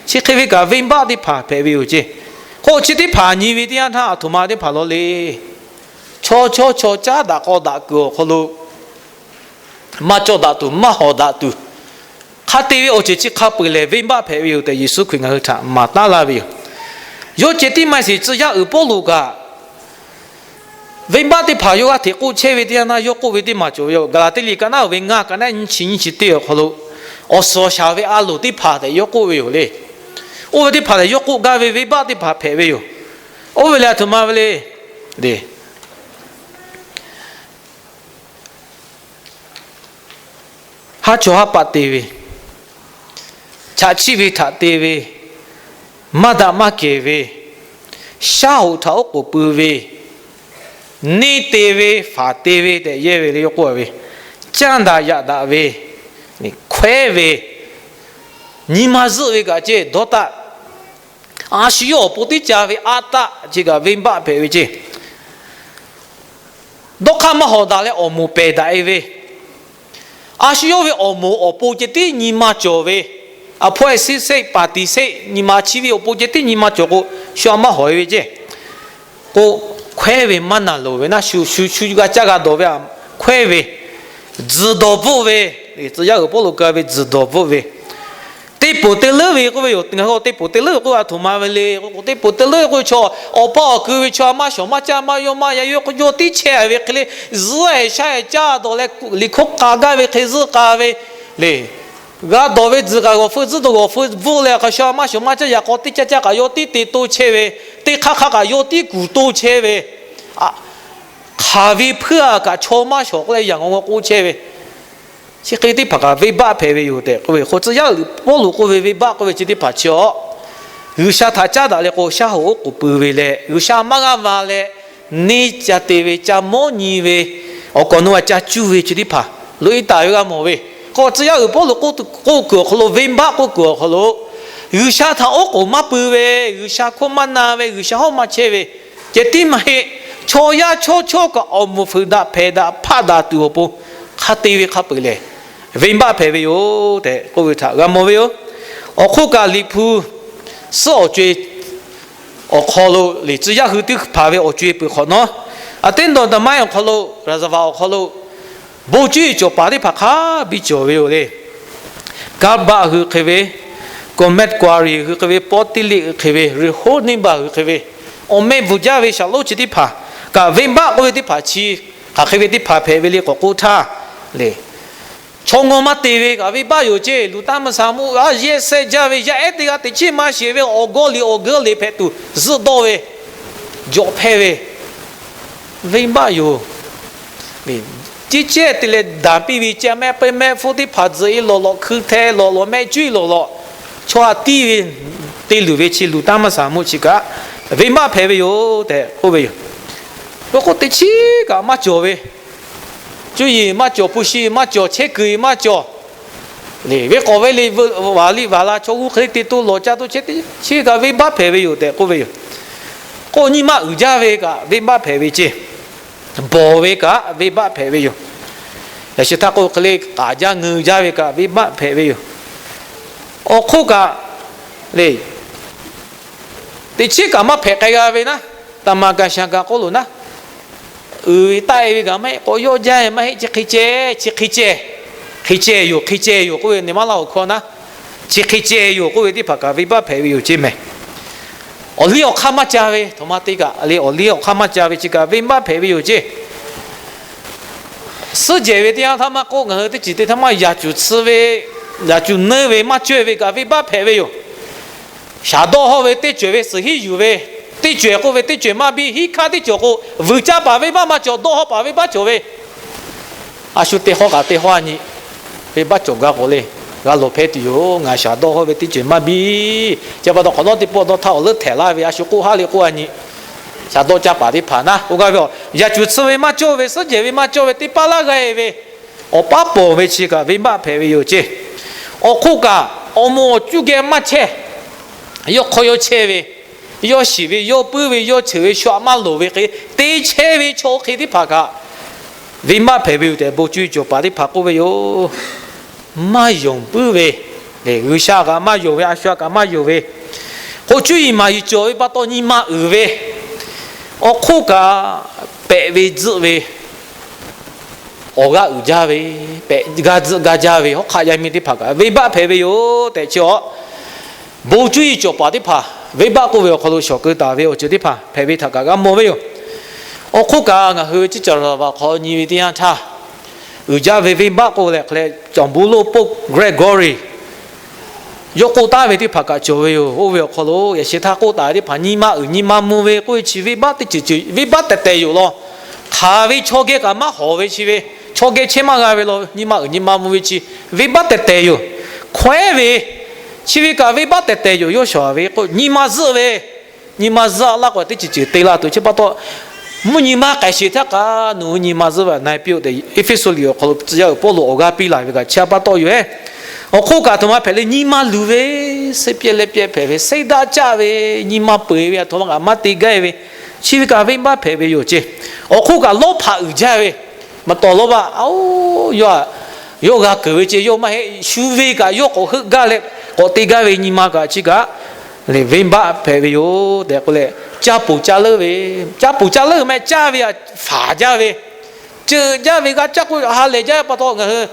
chi hk'e ve kaꞈ venˇbaˆ teˇ hpaˍ hpehꞈ ve yoˬ ceˇ. K'o chi teˇ hpaˍ nyi ve teˇ yanˇ htaˇ a htoꞈ ma teˇ hpaˍ law le. Chaw chaw chaw caˉ daꞈ k'aw daꞈ kuiˬ awˬ hk'aw lo maˇ cawˇ daꞈ tuˬ, maˇ hawˍ daꞈ tuˬ, hk'a te ve awˬ ceuˬ chi hk'a peu-eˬ lehˬ, venˇbaˆ hpehꞈ ve yoˬ tehꞈ Yeˍsuˆ Hkriꞈ ngaˬ hui htaꞈ maˍ taˉ laˇ ve yoˬ. Yawˇ ceh tiˉ maˇ heˆ sheˍ, tcuh yaˇ uiˍ Pawˇluꞈ kaꞈ venˇbaˆ teˇ hpaˍ yawˇ g'aˇ hteꞈ k'oˆ chehˇ ve teˇ yanˇ naˇ, yawˇ k'oˆ ve teˇ maˬ cawˬ ve yoˬ. Gaˍlaˍtiˆ liꞈ ka naˉ ve ngaˇ, ka naˉ nyiˇ chi nyiˇ chi teˇ awˬ hk'aw lo, awˬ suhˍ awˬ shaˍ ve a loˍ teˇ hpaˍ tehꞈ yawˇ k'oˆ ve yoˬ le. Oˇ ve teˇ hpaˍ lehˬ, yawˇ k'oˆ gaˇ ve venˇbaˆ teˇ hpaˍ hpehꞈ ve yoˬ. Oˇ ve lehˬ, a htoꞈ ma ve le. Haˉ chawˇ haˉ paˆ te ve, chaꞈ chiˆ ve htaꞈ te ve, maˇ daꞈ maˇ kehˬ ve, shaˉ hoꞈ htaꞈ oˉ k'oˍ pui ve, neˇ te ve, faˍ te ve tehꞈ yehˇ ve le, yawˇ k'oˆ ve, caˇ daꞈ yaꞈ daꞈ ve, hkawehˉ ve, nyi ma zuhˆ ve kaꞈ ceˇ dawˇ taˆ. A shu yawˇ awˬ pon tiˉ ca ve aˉ taˆ chi kaꞈ venˇbaˆ hpehꞈ ve ceˇ. Dawˇ hk'aˇ maˇ hawˍ daꞈ leh awˬ moˍ pehˬ daꞈ e ve, a shu yawˇ ve awˬ moˍ awˬ pon ceh tiˉ nyi ma cawˬ ve, a hpawehˇ siˉ seˆ paˍ tiˍ seˆ nyi ma chi ve awˬ pon ceh tiˉ nyi ma cawˬ k'o, shu a maˇ hawˍ e ve ceˇ. K'o, hkawehˉ ve maˇ naˬ loˍ ve naˉ, shu shu shu g'a caˇ g'a dawˬ ve, hkawehˉ ve, tzuhˬ dawˬ bvuhˆ ve, tcuh yaˇ uiˍ Pawˇluꞈ ka ve tzuhˬ dawˬ bvuhˆ ve, teˇ poˬ te leuˉ ve k'oˆ ve yoˬ. Ngaˬ hui teˇ poˬ te leuˉ ve k'oˆ ve a htoꞈ ma ve le k'o, teˇ poˬ te leuˉ ve k'oˆ ve chaw, awˬ pa awˬ kui ve chaw a maˇ shawˍ maˇ caˇ maˇ yawˇ maˇ yaˇ yawˇ yawˇ tiˉ chehˇ ve hk'e le, zuhˆ e shaˉ e caˇ dawˬ leh liꞈ hkawˇ k'a gaˇ ve hk'e zuhˆ k'a ve le. G'a dawˬ ve tzuhˬ kaꞈ g'awˬ feu tzuhˆ dawˬ g'awˬ feu bvuhˆ leh, hk'a shu a maˇ shawˍ maˇ caˇ yaꞈ k'aw teˇ caˇ caˇ kaꞈ yawˇ tiˉ te toˇ chehˇ ve, teˇ hk'aˇ hk'aˇ kaꞈ yawˇ tiˉ kuˬ toˇ chehˇ ve, hk'aˬ ve hpuiˇ a kaꞈ chaw maˇ shawˍ k'oˆ leh yaꞈ ngawˬ ngawˬ k'oˆ chehˇ ve, chi hk'e teˇ hpaˍ kaꞈ venˇbaˆ hpehꞈ ve yoˬ tehꞈ k'oˆ ve. K'o, tcuh yaˇ uiˍ Pawˇluꞈ k'oˆ ve venˇbaˆ k'oˆ ve chi teˇ hpaˍ chi a, G'uiˬsha htaꞈ caˉ daꞈ leh k'o, shaˉ hoꞈ oˉ k'oˍ pui ve leh, G'uiˬsha maˇ g'aˇ va leh, neˇ ca te ve, ca mawˇ nyi ve, awˬ kawꞈ nawˬ a ca cuˇ ve chi teˇ hpaˍ loꞈ e taˍ ve g'a mawˬ ve. K'o, tcuh yaˇ uiˍ Pawˇluꞈ k'oˆ kuiˬ awˬ hk'aw lo, venˇbaˆ k'oˆ kuiˬ awˬ hk'aw lo, G'uiˬsha htaꞈ oˉ k'oˍ maˇ pui ve, G'uiˬsha hkawˇ maˇ na ve, G'uiˬsha hawˉ maˇ chehˇ ve, ceh tiˉ maˇ heˆ. Chaw yaˇ chaw chawˇ kaꞈ awˬ moˍ fuiˍ daꞈ hpehꞈ daꞈ hpaˆ daꞈ tuˬ awˬ pon hk'a te ve hk'a peu-eˬ lehˬ, venˇbaˆ hpehꞈ ve yoˬ tehꞈ k'oˆ ve htaꞈ g'a mawˬ ve yoˬ. Awˬ hk'oˆ kaꞈ Liꞈ hpu suhˉ awˬ co-e awˬ hk'aw lo lehˬ, tcuh yaˇ hui teˇ hpaˍ ve awˬ co-e peuˬ hk'awꞈ nawˉ, a teˇ dawˬ daꞈ maˇ awˬ hk'aw lo, raˍzaˍvaˍ awˬ hk'aw lo, bon cuˇ yiˍ cawˬ paˍ teˇ hpaˍ hk'a biˇ cawˬ ve yoˬ le. Kaˇbaˆ hui hk'e ve, Comet Quarry hui hk'e ve, Pawˇtiˇliˆ hui hk'e ve, Rehoboth hui hk'e ve, awˬ meh bvuhˬ jaˇ ve shaˍlonˉ chi teˇ hpaˍ kaꞈ, venˇbaˆ k'oˆ ve teˇ hpaˍ chi hk'aˬ hk'e ve teˇ hpaˍ hpehꞈ ve le k'awꞈ k'oˆ htaˇ le, chaw ngaw maˇ te ve kaꞈ venˇbaˆ yoˬ ceˇ. Luˬ taˇ maˇ saˍ muˆ g'a yehˇ sehˆ jaˇ ve yaˇ ehˉ teˇ g'aˇ teꞈ chiˉ maˇ sheˍ ve awˬ gawˇ liꞈ awˬ geuˇ liꞈ hpehꞈ tuˬ zuhˆ dawˇ ve, jawꞈ hpehˇ ve, venˇbaˆ yoˬ. Ciˉ cehˇ te leh daˍ piˇ ve, ca mehˆ peuˇ mehˆ hpfuhˇ teˇ hpaˍ tzuhꞈ e lawˬ lawꞈ, hkui hteh lawˬ lawꞈ, mehˆ cuˉ e lawˬ lawꞈ, chaw a tiˇ ve te luˬ ve chi luˬ taˇ maˇ saˍ muˆ chi kaꞈ venˇbaˆ hpehꞈ ve yoˬ tehꞈ k'oˆ ve yoˬ. K'o k'o, teꞈ chiˉ kaꞈ maˇ cawˬ ve, cuˇ yiˍ maˇ cawˬ, hpu shi maˇ cawˬ, chehˇ kuiˬ maˇ cawˬ, le ve k'awꞈ ve le, vaˬ liˇ vaˬ la chaw g'uˇ hk'e le te to lawˬ ca to chehˇ, teꞈ chiˉ kaꞈ venˇbaˆ hpehꞈ ve yoˬ tehꞈ k'oˆ ve yoˬ. K'o, nyi ma uiˍ jaˇ ve kaꞈ venˇbaˆ hpehꞈ ve ceˇ. Bawˬ ve kaꞈ venˇbaˆ hpehꞈ ve yoˬ. Yaꞈ shi htaˇ k'o, hk'e le k'aˍ jaˇ ngeu jaˇ ve kaꞈ venˇbaˆ hpehꞈ ve yoˬ. Awˬ hk'oˆ kaꞈ le, teꞈ chiˉ kaꞈ maˇ hpehꞈ k'ai g'a ve naˉ, taˍ maˍ kaˍ shaˍ kaꞈ k'oˆ loˬ naˉ, uiˍ ve taˆ e ve kaꞈ maˇ heˆ, k'awꞈ yawˇ jaˇ e maˇ heˆ, chi hk'e ceh, chi hk'e ceh, hk'e ceh yoˬ, hk'e ceh yoˬ k'oˆ ve, neˬ maˇ laˇ awˬ hkawˇ naˉ, chi hk'e ceh yoˬ k'oˆ ve teˇ hpaˍ kaꞈ venˇbaˆ hpehꞈ ve yoˬ ceˇ mehˍ. Awˬ liˇ awˬ hk'aˇ maˇ ca ve, htoꞈ ma te kaꞈ le, awˬ liˇ awˬ hk'aˇ maˇ ca ve chi kaꞈ venˇbaˆ hpehꞈ ve yoˬ ceˇ. Suhˉ jehˬ ve teˇ yanˇ htaˇ maˇ k'oˆ, ngaˬ hui teˇ ceuˬ te htaˇ maˇ yaꞈ cuˬ tsuh ve, yaꞈ cuˬ neuˇ ve maˇ cawehˇ ve kaꞈ venˇbaˆ hpehꞈ ve yoˬ. Shaˍ dawˇ hawˇ ve teˇ cawehˬ ve suhˍ hiˉ yuˬ ve, teˇ cawehˬ k'oˆ ve teˇ cawehˬ maˇ biˇ, hiˉ hkaˇ teˇ cawˬ k'o, vuiˬ caˇ paˍ venˇbaˆ maˇ cawˬ, dawˇ hawˇ paˍ venˇbaˆ cawˬ ve, a shu te hawˇ kaꞈ te hawˇ a nyi, venˇbaˆ cawˬ gaˇ k'o le, g'a lawˬ hpehˇ tuˬ yoˬ. Ngaˬ shaˍ dawˇ hawˇ ve teˇ cawehˬ maˇ biˇ, chi pa taw hk'awꞈ nawˉ teˇ pawˆ dawˇ htaˇ awˬ leuˉ htehꞈ laˇ ve a shu k'oˆ haˉ le k'oˆ a nyi. Shaˍ dawˇ caˇ paˍ teˇ hpaˍ naˉ k'oˆ gaˇ ve, yaꞈ cuˬ tsuh ve maˇ cawˇ ve, suhˉ jehˬ ve maˇ cawˇ ve, teˇ paˉ laˇ g'a e ve, awˬ paˉ pawˬ ve chi kaꞈ venˇbaˆ hpehꞈ ve yoˬ ceˇ. Awˬ hk'oˆ kaꞈ awˬ moˍ awˬ cuˇ geh maˇ chehˇ, yawˇ hk'aw yawˇ chehˇ ve, yawˇ shiˍ ve, yawˇ puiˉ ve, yawˇ cheuˬ ve, shu aꞈ maˇ loˍ ve hk'e te chehˇ ve chaw hk'e teˇ hpaˍ kaꞈ venˇbaˆ hpehꞈ ve yoˬ tehꞈ, bon cuˇ yiˍ cawˬ paˍ teˇ hpaˍ k'oˆ ve yoˬ. Maˇ yonˍ puiˉ ve, G'uiˬsha kaꞈ maˇ yonˍ ve, a shu kaꞈ maˇ yonˍ ve, k'o cuˇ yiˍ maˍ yiˍ cawˬ ve pa taw nyi ma uiˍ ve, awˬ hk'oˆ kaꞈ pehꞈ ve tzuhˆ ve, awˬ g'aˇ uiˍ jaˇ ve, pehꞈ g'a tzuhꞈ g'a jaˇ ve hawˉ hk'aˆ yaˇ miˇ teˇ hpaˍ kaꞈ venˇbaˆ hpehꞈ ve yoˬ tehꞈ chi awˬ, bon cuˇ yiˍ cawˬ paˍ teˇ hpaˍ venˇbaˆ k'oˆ ve awˬ hk'aw lo shawˍ keu taˍ ve awˬ ceuˬ teˇ hpaˍ hpehꞈ ve htaꞈ kaꞈ g'a mawˬ ve yoˬ. Awˬ hk'oˆ kaꞈ ngaˬ hui ve ciˉ caˬ laˍ vaꞈ hk'aw nyi ve teˇ yanˇ htaˇ, uiˍ jaˇ ve venˇbaˆ k'oˆ leh hk'e leh, Caˬ bon loˇ pope Gregory yawˇ k'oˆ taˍ ve teˇ hpaˍ kaꞈ cawˬ ve yoˬ. Oˇ ve awˬ hk'aw lo yaꞈ sheh htaˇ k'oˆ taˍ ve teˇ hpaˍ nyi ma uiˍ nyi ma mvuh ve k'oˆ ve chi venˇbaˆ teˇ ceuˬ ceuˬ venˇbaˆ tehˬ tehˬ yoˬ law. Hk'aˬ ve chaw geh kaꞈ maˇ hawˍ ve chi ve, chaw geh chehˇ maˇ g'a ve law, nyi ma uiˍ nyi ma mvuh ve chi venˇbaˆ tehˬ tehˬ yoˬ. Hkawehˉ ve chi ve kaꞈ venˇbaˆ tehˬ tehˬ yoˬ. Yawˇ shawˍ ve k'o nyi ma zuhˆ ve, nyi ma zuhˆ laˇ k'o teˇ ceuˬ ceuˬ te la tuˬ chi pa taw, mvuhˇ nyi ma k'ai sheˍ htaˇ kaꞈ nawˬ hui nyi ma zuhˆ ve na piˇ-oˆ tehꞈ Eˇfeˇsuꞈ liꞈ awˬ hk'aw lo tcuh yaˇ uiˍ Pawˇluꞈ awˬ g'aˇ piˇ laˬ ve kaꞈ chi pa taw yoˬ. Awˬ hk'oˆ kaꞈ aˬ htoꞈ ma hpehꞈ le, nyi ma luˬ ve, seˇ pehˇ leh pehˇ hpehꞈ ve, seˇ daꞈ caˆ ve, nyi ma peu-eˬ ve, aˬ htoꞈ ma kaꞈ maˇ te gaˇ ve, chi ve kaꞈ venˇbaˆ hpehꞈ ve yoˬ ceˇ. Awˬ hk'oˆ kaꞈ lawˇ hpaꞈ uiˍ jaˇ ve, maˇ tawˍ lawˇ baˆ, yawˇ g'a keunˍ ve ceˇ, yawˇ maˇ heˆ shu ve kaꞈ yawˇ k'awꞈ heuˆ gaˇ leh k'awꞈ te gaˇ ve nyi ma kaꞈ chi kaꞈ le venˇbaˆ hpehꞈ ve yoˬ tehꞈ k'oˆ leh, caˇ poˬ caˇ leuˉ ve, caˇ poˬ caˇ leuˉ meh caˇ ve aꞈ faˍ jaˇ ve, ceuˬ jaˇ ve g'a caˇ k'o ha lehˬ jaˇ ve pa taw ngaˬ hui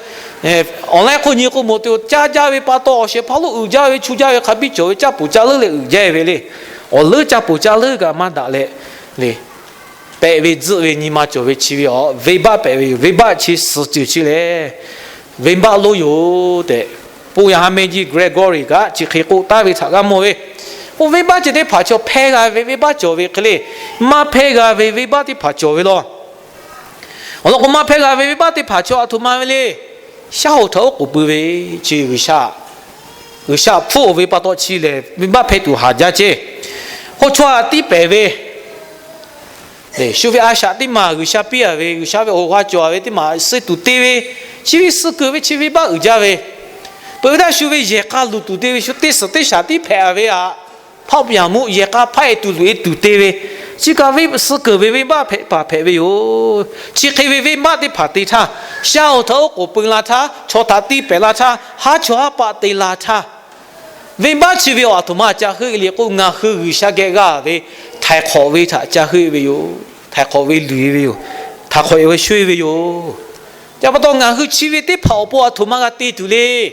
awˬ laiˉ hk'oˆ nyi k'o mawˬ te-o, caˇ jaˇ ve pa taw awˬ shehˍ hpaˇ lo uiˍ jaˇ ve chu jaˇ ve hk'a biˇ cawˬ ve caˇ poˬ caˇ leuˉ leh uiˍ jaˇ ve le. Awˬ leuˉ caˇ poˬ caˇ leuˉ kaꞈ maˇ daꞈ leh le, pehꞈ ve tzuhˆ ve nyi ma cawˬ ve chi ve awˬ venˇbaˆ hpehꞈ ve yoˬ. Venˇbaˆ chi suhˍ ceuˬ chi lehˬ, venˇbaˆ lonˉ yoˬ tehꞈ, pope yaˇ ha meh jiˇ Gregory kaꞈ chi hk'e k'oˆ taˍ ve htaꞈ g'a mawˬ ve. Oˇ venˇbaˆ chi teˇ hpaˍ chaw hpehˇ g'a ve venˇbaˆ cawˬ ve hk'e le, maˇ hpehˇ g'a ve venˇbaˆ teˇ hpaˍ cawˬ ve law. Awˬ lawn k'o, maˇ hpehˇ g'a ve venˇbaˆ teˇ hpaˍ chaw aˬ htoꞈ ma ve le. Shaˉ hoꞈ htaꞈ oˉ k'oˍ pui ve chi G'uiˬsha, G'uiˬsha hpfuhˆ-oˬ ve pa taw chi lehˬ venˇbaˆ hpehˇ tuˬ haˍ jaˇ ceˇ. Hk'o chaw aꞈ tiˉ pehˍ ve, shu ve a shaꞈ teˇ maˬ G'uiˬsha piˇ-a ve, G'uiˬsha ve awˬ ha cawˬ ve teˇ maˬ suh tuˬ te ve, chi ve suh keunˍ ve chi venˇbaˆ uiˍ jaˇ ve, peuˬ ve htaˇ shu ve yehˬ k'a luˬ tuˬ te ve, shu teˇ suhˍ teˇ shaˍ tiˉ hpehꞈ-a ve aꞈ, hpaˆ pyaˍ muˆ yehˬ k'a hpaˆ-e tuˬ luˬ-e tuˬ te ve, chi kaꞈ suh keunˍ ve venˇbaˆ hpehꞈ paˍ hpehꞈ ve yoˬ. Chi hk'e ve venˇbaˆ teˇ hpaˍ te htaˇ, shaˉ hoꞈ htaꞈ oˉ k'oˍ pui la htaˇ, chaw htaꞈ tiˇ pehˍ la htaˇ, haˉ chawˇ haˉ paˆ te la htaˇ, venˇbaˆ chi ve awˬ aˬ htoꞈ ma ca heuˆ le k'o, ngaˬ hui G'uiˬsha geh g'aˇ ve htaiˍ hk'awꞈ ve htaꞈ ca heuˆ ve yoˬ. Htaiˍ hk'awꞈ ve luˬ-e ve yoˬ. Htaiˍ hk'awꞈ-e ve sho-e ve yoˬ. Chi pa taw ngaˬ hui chi ve teˇ hpaˍ awˬ pon aˬ htoꞈ ma g'a te tuˬ le.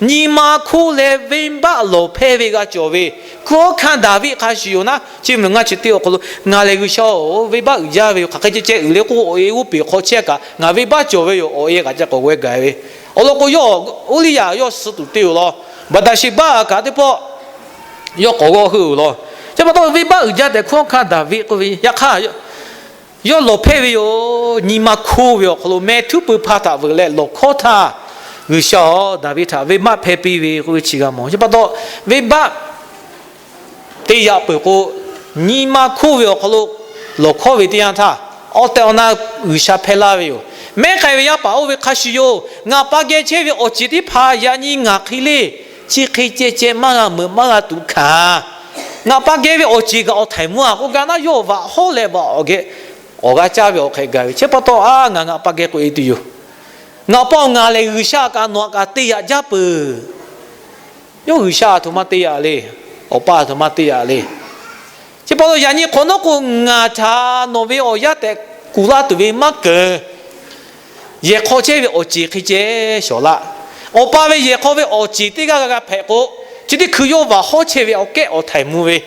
Nyi ma hkoˇ leh venˇbaˆ lawˬ hpehˇ ve g'a cawˬ ve, hkunˉ hawˉ hkanˇ Daˍviˆ hk'a shuˍ yoˬ naˉ, chi mvuhˬ ngaˇ chi teˇ awˬ hk'aw lo, ngaˬ lehˬ G'uiˬsha-oˬ, venˇbaˆ uiˍ jaˇ ve yoˬ. Hk'aˬ hk'e ceh ceh uiˍ le k'o, awˬ e g'oˇ peˬ hk'aw chehˇ kaꞈ ngaˬ venˇbaˆ cawˬ ve yoˬ. Awˬ e kaꞈ ca k'awꞈ g'aweh gaˬ ve. Awˬ lawn k'o, yawˇ Uˇliˇyaꞈ yawˇ suh tuˬ te-oˬ law. Baˍdaˍsheˍbaˆ kaꞈ teˇ pawˆ yawˇ k'awꞈ g'awˇ heuˆ-oˬ law. Chi pa taw venˇbaˆ uiˍ jaˇ tehꞈ hkunˉ hawˉ hkanˇ Daˍviˆ k'oˆ ve, yaꞈ hk'aˇ yawˇ lawˬ hpehˇ ve yoˬ. Nyi ma hkoˇ ve awˬ hk'aw lo mehˆ htuˉ pui hpaˇ htaꞈ veuꞈ leh lawˬ hkawˉ htaˇ, G'uiˬsha-oˬ, Daˍviˆ htaꞈ venˇbaˆ hpehˇ piˇ ve k'oˆ ve chi g'a mawˬ. Chi pa taw venˇbaˆ te yaꞈ peuˬ k'o, nyi ma hkoˇ ve awˬ hk'aw lo lawˬ hkawˉ ve teˇ yanˇ htaˇ, awˬ tehˬ awˬ na G'uiˬsha hpehˇ laˇ ve yoˬ. Mehˉ k'ai ve yaˇ paˍ oˇ ve hk'a shuˍ yoˬ. Ngaˬ pa geh chehˇ ve awˬ ceˬ teˇ hpaˍ yaꞈ nyi ngaˬ hk'e le, chi hk'e ceh ceh maˇ g'a meuꞈ maˇ g'a tuꞈ hkanˍ. Ngaˬ pa geh ve awˬ ceˬ kaꞈ awˬ htaiˍ mvuh-a k'oˆ gaˇ naˉ, yawˇ vaꞈ hawˉ leh vaꞈ awˬ geh awˬ g'a caˇ ve awˬ hk'e gaˬ ve. Chi pa taw a ngaˬ ngaˬ pa geh k'oꞈ-e tuˬ yoˬ. Ngaˬ pa-oˬ, ngaˬ lehˬ G'uiˬsha kaꞈ nawˬ htaꞈ kaꞈ te yaꞈ jaˇ peuˬ. Yawˇ G'uiˬsha aˬ htoꞈ ma te yaꞈ le. Awˬ pa aˬ htoꞈ ma te yaꞈ le. Chi pa taw yaꞈ nyi hk'awꞈ nawˉ k'o, ngaˬ htaꞈ nawˬ ve awˬ yaˇ tehꞈ kuˬ laˇ tuˬ ve maˇ keunˍ. Yehˬ hk'aw chehˇ ve awˬ ceˬ hk'e ceh shawˍ laˇ. Awˬ pa ve yehˬ hk'aw ve awˬ ceˬ teˇ g'aˇ g'a g'a hpehꞈ k'o, chi teˇ hkui yawˇ vaꞈ hawˉ chehˇ ve awˬ kehˉ awˬ htaiˍ mvuh ve.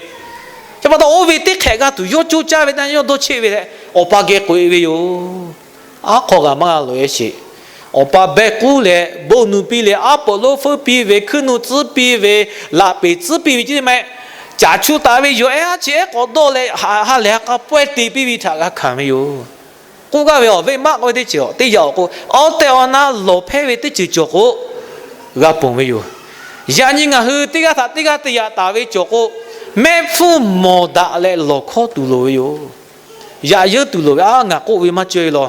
Chi pa taw oˇ ve teˇ hk'ehꞈ g'a tuˬ yawˇ coˇ caˇ ve teˇ yanˇ yawˇ dawˇ cheˆ ve leh, awˬ pa geh k'oꞈ-e ve yoˬ. Aˉ hk'aw g'a maˇ g'a loꞈ-e sheˍ. Awˬ pa behˇ k'uˉ leh bon nuˬ piˇ leh, aˉ poꞈ lonˉ feuˉ piˇ ve, hkuiˉ nuˆ tcuhˉ piˇ ve, laꞈ peˍ tcuhˉ piˇ ve, chi teˇ maˇ heˆ, caˬ chu taˍ ve yoˬ. Ehˉ, a chi ehˉ k'awꞈ dawˇ leh ha lehˬ ha k'a pawehˇ te piˇ ve htaꞈ g'a hkanˍ ve yoˬ. K'oˆ gaˇ ve awˬ venˇbaˆ k'oˆ ve teˇ ceuˬ teˇ yanˇ awˬ k'o, awˬ tehˬ awˬ na lawˬ hpehˇ ve teˇ ceuˬ cawˬ k'o, g'a ponˬ ve yoˬ. Yaꞈ nyi ngaˬ hui teˇ g'aˇ htaꞈ teˇ g'aˇ te yaꞈ taˍ ve cawˬ k'o, mehˆ hpfuhˇ mawˬ daꞈ leh lawˬ hkawˉ tuˬ loˍ ve yoˬ. Yaꞈ yeunˇ tuˬ loˍ ve, aˉ ngaˬ k'oˆ ve maˇ cawˇ-e law.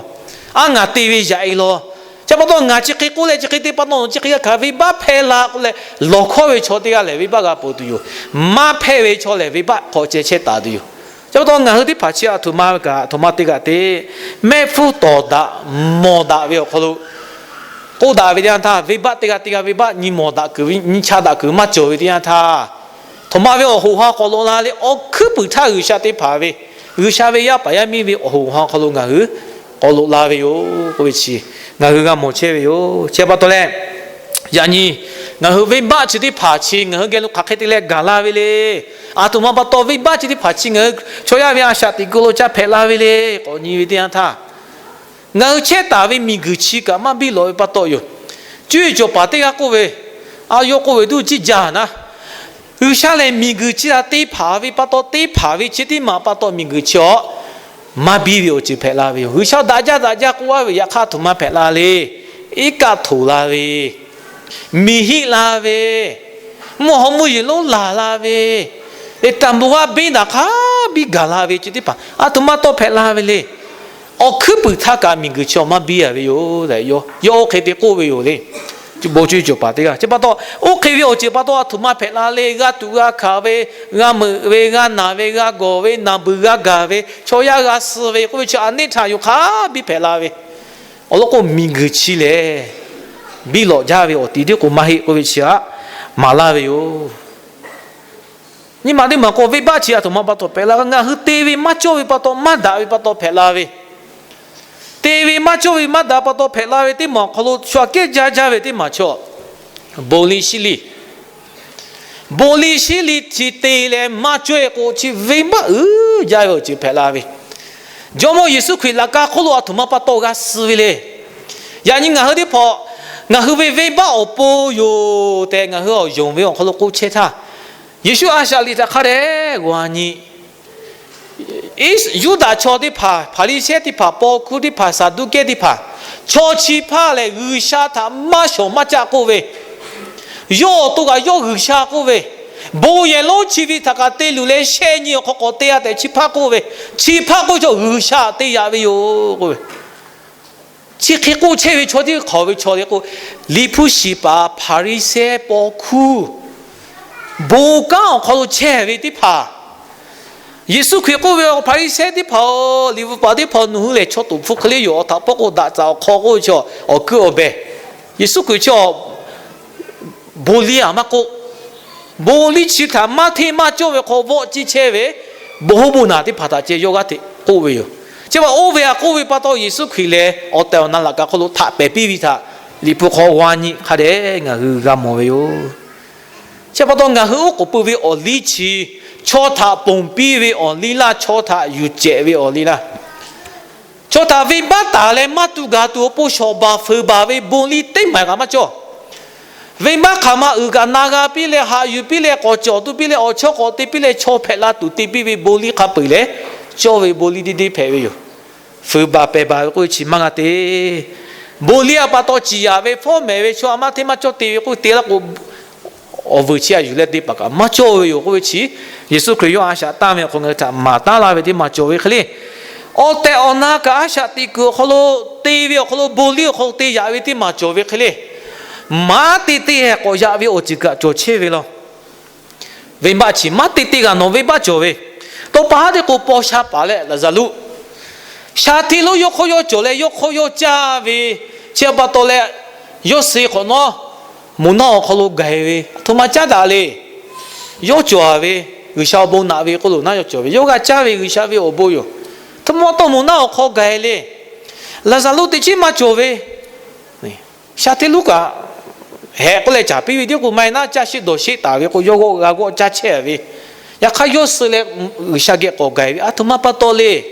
Aˉ ngaˬ te ve yaꞈ-e law. Chi pa taw ngaˬ chi hk'e k'oˆ leh chi hk'e te pa taw chi hk'e g'a hkanˍ, venˇbaˆ hpehˇ la k'oˆ leh lawˬ hkawˉ ve chaw teˇ g'aˇ lehˬ venˇbaˆ g'a ponˬ tuˬ yoˬ. Maˇ hpehˇ ve chaw lehˬ venˇbaˆ hk'aw ceh chehˇ taˍ tuˬ yoˬ. Chi pa taw ngaˬ hui teˇ hpaˍ chi aˬ htoꞈ ma ve kaꞈ aˬ htoꞈ ma te g'a te, mehˆ hpfuhˇ tawˍ daꞈ mawˬ daꞈ ve awˬ hk'aw lo k'oˆ daꞈ ve teˇ yanˇ htaˇ, venˇbaˆ teˇ g'aˇ teˇ g'aˇ venˇbaˆ nyi mawˬ daꞈ kuiˬ ve, nyi cha daꞈ kuiˬ maˇ cawˬ ve teˇ yanˇ htaˇ, htoꞈ ma ve awˬ hoꞈ ha k'awꞈ lo la leh awˬ hkuiˉ puiˍ htaˇ G'uiˬsha teˇ hpaˍ ve, G'uiˬsha ve yaˇ paˍ yaˇ miˇ ve awˬ hoꞈ ha hk'aw lo ngaˬ hui k'awꞈ loꞈ la ve yoˬ k'oˆ ve chi ngaˬ hui g'a mawˬ chehˇ ve yoˬ. Chi pa taw leh, yaꞈ nyi ngaˬ hui venˇbaˆ chi teˇ hpaˍ chi ngaˬ hui geh lo hk'aˬ hk'e te leh gaˬ la ve le. Aˬ htoꞈ ma pa taw venˇbaˆ chi teˇ hpaˍ chi ngaˬ hui chaw yaˇ ve a shaꞈ teꞈ kuiˬ lo ca hpehꞈ la ve le k'awꞈ nyi ve teˇ yanˇ htaˇ, ngaˬ hui chehˇ taˍ ve miˬguiˬ chi kaꞈ maˇ biˇ lawꞈ ve pa taw yoˬ. Cuˇ yiˍ cawˬ paˍ teˇ g'aˇ k'oˆ ve, a yawˇ k'oˆ ve tuˬ ciˇ jaˇ naˉ, G'uiˬsha lehˬ miˬguiˬ chi htaꞈ te hpanˍ ve pa taw, te hpanˍ ve chi teˇ maˬ pa taw miˬguiˬ chi awˬ maˇ biˇ ve awˬ ceuˬ hpehꞈ la ve yoˬ. G'uiˬsha daꞈ jaˇ daꞈ jaˇ k'oˆ a ve, yaꞈ hk'aˇ aˬ htoꞈ ma hpehꞈ la le. Iˉ kaˆ htoꞈ la ve, miˬ hiˆ la ve, mvuhˇ haw mvuhˇ yeˬ lonˉ laˬ la ve, le tanˇ bon g'aˇ beˇ naˍ hk'a biˇ gaˬ la ve chi teˇ hpaˍ aˬ htoꞈ ma tawˇ hpehꞈ la ve le. Awˬ hkuiˉ puiˍ htaˇ kaꞈ miˬguiˬ chi awˬ maˇ biˇ a ve yoˬ. Yawˇ oˇ hk'e te k'oˆ ve yoˬ le. Bon cuˇ yiˍ cawˬ paˍ teˇ g'aˇ chi pa taw, oˇ hk'e ve awˬ ceuˬ pa taw aˬ htoꞈ ma hpehꞈ la le. G'a tuꞈ g'a hkanˍ ve, g'a meuꞈ ve, g'a naˬ ve, g'a gawˬ ve, naˬ beuˬ g'a gaˬ ve, chaw yaˇ g'a suh ve k'oˆ ve chi aˬ neˇ htaꞈ yuˬ hk'a biˇ hpehꞈ la ve. Awˬ lawn k'o miˬguiˬ chi lehˬ, biˇ lawꞈ jaˇ ve awˬ ti tiˉ k'o maˇ heˆ k'oˆ ve chi aꞈ maˍ laˇ ve yoˬ. Nyi ma teˇ maˬ k'o venˇbaˆ chi aˬ htoꞈ ma pa taw hpehꞈ la, ngaˬ hui te ve maˇ cawˇ ve pa taw, maˇ daꞈ ve pa taw hpehꞈ la ve, te ve maˇ cawˇ ve maˇ daꞈ pa taw hpehꞈ la ve teˇ maˬ awˬ hk'aw lo shu aꞈ kehˉ jaˇ jaˇ ve teˇ maˬ chaw, bon liˇ shiˉ liˇ, bon liˇ shiˉ liˇ chi te leh maˇ cawˇ e k'o chi venˇbaˆ uiˍ jaˇ ve awˬ ceuˬ hpehꞈ la ve. Jawˇmawˇ Yeˍsuˆ Hkriꞈ laꞈ ka hk'oˆ lo aˬ htoꞈ ma pa taw g'a suh ve le. Yaꞈ nyi ngaˬ hui teˇ hpaˍ, ngaˬ hui ve venˇbaˆ awˬ pon yoˬ tehꞈ ngaˬ hui awˬ yonˍ ve awˬ hk'aw lo k'oˆ chehˇ htaˇ, Yeˍsuˆ a shaꞈ liꞈ htaꞈ hk'a dehꞈ g'a nyi. Yuˇdaꞈ chaw teˇ hpaˍ, Hpaˍriˍsehˇ teˇ hpaˍ, paw hkuˇ teˇ hpaˍ, Saˍduˆkehˇ teˇ hpaˍ, chaw chi hpaˇ lehˬ G'uiˬsha htaꞈ maˇ shawˍ maˇ caˆ k'oˆ ve, yawˇ awˬ to kaꞈ yawˇ G'uiˬsha k'oˆ ve, bon yehˬ lonˉ chi ve htaꞈ kaꞈ te luˬ leh shehˆ nyi awˬ hk'aw k'awꞈ te a tehꞈ chi hpaˇ k'oˆ ve, chi hpaˇ k'oˆ ve chaw G'uiˬsha te yaꞈ ve yoˬ k'oˆ ve. Chi hk'e k'oˆ chehˇ ve chaw teˇ hk'awꞈ ve chaw le k'o, liꞈ hpu shiˍ paˍ, Hpaˍriˍsehˇ, paw hkuˇ, bon kanˉ awˬ hk'aw lo chehˇ ve teˇ hpaˍ, Yeˍsuˆ Hkriꞈ k'oˆ ve, Hpaˍriˍsehˇ teˇ hpaˍ-oˬ, liꞈ hpu paˍ teˇ hpaˍ, nawˬ hui lehˬ chaw toꞈ hpfuhˇ hk'e le yoˬ. Awˬ htaꞈ pawˆ k'o daꞈ tcaˍ awˬ hk'aw k'oˆ ve chaw awˬ kuiˉ awˬ behˬ. Yeˍsuˆ Hkriꞈ chi bon liˇ aꞈ maˇ k'oˆ, bon liˇ chi htaꞈ maˇ hteˇ maˇ cawˇ ve hk'aw vawˆ ciˇ chehˇ ve bon hoˉ bon naˬ teˇ hpaˍ htaꞈ ceh yawˇ g'aˇ hteꞈ k'oˆ ve yoˬ. Chi pa oˇ ve aꞈ k'oˆ ve pa taw Yeˍsuˆ Hkriꞈ lehˬ awˬ tehˬ awˬ na laꞈ ka hk'oˆ lo htaꞈ pehˍ piˇ ve htaꞈ liꞈ hpu hk'aw g'a nyi hk'a dehꞈ ngaˬ hui g'a mawˬ ve yoˬ. Chi pa taw ngaˬ hui oˉ k'oˍ pui ve awˬ liˇ chi, chaw htaꞈ ponˬ piˇ ve awˬ liˇ laˇ, chaw htaꞈ yuˬ cehˬ ve awˬ liˇ laˇ, chaw htaꞈ venˇbaˆ taˍ leh maˇ tu gaˬ tuˬ awˬ pon shawˍ baˬ fuiˍ baˬ ve bon liˇ teˇ maˬ kaꞈ maˇ cawˇ. Venˇbaˆ hk'aˬ ma uiˍ kaꞈ na g'a piˇ leh haꞈ yuˬ piˇ leh k'awꞈ cawˬ tuˬ piˇ leh awˬ chawˇ k'awꞈ te piˇ leh chaw hpehꞈ la tuˬ te piˇ ve bon liˇ hk'a peu-eˬ lehˬ, cawˇ ve bon liˇ deˇ deˇ hpehꞈ ve yoˬ. Fuiˍ baˬ pehˬ baˬ ve k'oˆ ve chi maˇ g'a te. Bon liˇ a pa taw ciˍ yaꞈ ve fawˉ mehˍ ve chaw a maˇ hteˇ maˇ cawˇ te ve k'oˆ te laˇ k'o, awˬ vuiˬ chi a yuˬ leh te paˍ kaꞈ maˇ cawˇ ve yoˬ k'oˆ ve chi, Yeˍsuˆ Hkriꞈ yawˇ a shaꞈ tanˇ ve awˬ hk'aw ngaˬ hui htaꞈ maˍ taˉ laˇ ve teˇ maˬ cawˬ ve hk'e le. Awˬ tehˬ awˬ na kaꞈ a shaꞈ teꞈ kuiˬ awˬ hk'aw lo te ve awˬ hk'aw lo bon liˇ awˬ hk'aw lo te yaꞈ ve teˇ maˬ cawˬ ve hk'e le. Maˇ te te k'awꞈ yaꞈ ve awˬ ceuˬ kaꞈ cawˬ chehˇ ve law. Venˇbaˆ chi maˇ te te g'a nawˬ venˇbaˆ cawˬ ve. Tawˇ pa haˉ teˇ k'o paw sha paˍ leh Laˍzaˍruˆ, shaˍ hteˇ lonˉ yawˇ hk'aw yawˇ cawˬ leh yawˇ hk'aw yawˇ caˇ ve, chi pa taw leh, yawˇ suh hk'awꞈ nawˉ moˬ naˆ awˬ hk'aw lo gaˬ e ve aˬ htoꞈ ma caˉ daꞈ le. Yawˇ cawˬ ve, G'uiˬsha awˬ bon naꞈ ve k'oˆ lo naˉ yawˇ cawˬ ve, yawˇ g'a caˇ ve G'uiˬsha ve awˬ bon yoˬ. Aˬ htoꞈ ma tawˇ moˬ naˆ awˬ hk'aw gaˬ e le. Laˍzaˍruˆ teˇ chiˉ maˇ cawˬ ve, shaˍ hteˇ lonˉ kaꞈ hehꞈ k'oˆ leh caˍ piˇ ve teˇ k'o maˇ heˆ naˉ, caˇ sheˆ dawˬ sheˆ taˍ ve k'o yawˇ g'awˆ g'a g'awˆ caˇ chehˇ ve. Yaꞈ hk'aˇ yawˇ suh leh G'uiˬsha geh k'awꞈ gaˬ e ve aˬ htoꞈ ma pa taw le.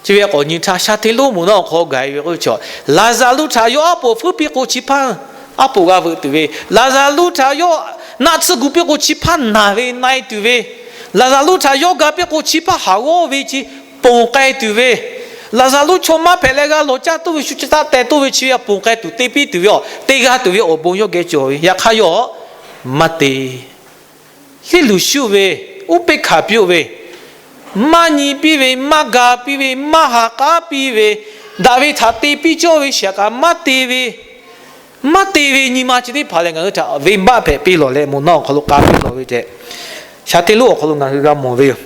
Chi ve k'awꞈ nyi htaˇ shaˍ hteˇ lonˉ moˬ naˆ awˬ hk'aw gaˬ e ve k'oˆ ve chaw, Laˍzaˍruˆ htaꞈ yawˇ aˉ poꞈ feuˉ piˇ k'o chi hpaˇ aˉ poꞈ g'a veuꞈ tuˬ ve, Laˍzaˍruˆ htaꞈ yawˇ naˆ tsuhˇ gu piˇ k'o chi hpaˇ naˬ ve na e tuˬ ve, Laˍzaˍruˆ htaꞈ yawˇ ga piˇ k'o chi hpaˇ haˍ g'awˇ ve chi ponˬ k'ai tuˬ ve, Laˍzaˍruˆ chaw maˇ hpehꞈ leh g'a lawˬ caˇ toˇ ve shu ca taˆ teh toˇ ve chi ve a ponˬ k'ai tuˬ te piˇ tuˬ ve aˬ, te g'a tuˬ ve awˬ bon yawˇ geh cawˬ ve. Yaꞈ hk'aˇ yawˇ maˇ te. Liˇ luˬ shuˆ ve, uˉ peˆ hkanˍ piˇ-oˆ ve, maˇ nyi piˇ ve, maˇ ga piˇ ve, maˇ ha k'aˉ piˇ ve, daꞈ ve htaꞈ te piˇ cawˇ ve shiˍ kaꞈ maˇ te ve, maˇ te ve nyi ma chi teˇ hpaˍ lehˬ ngaˬ hui htaꞈ venˇbaˆ hpehꞈ piˇ lawˬ leh moˬ naˆ awˬ hk'aw lo k'a piˇ lawˬ ve tehꞈ, shaˍ hteˇ lonˉ awˬ hk'aw lo ngaˬ hui g'a mawˬ ve yoˬ.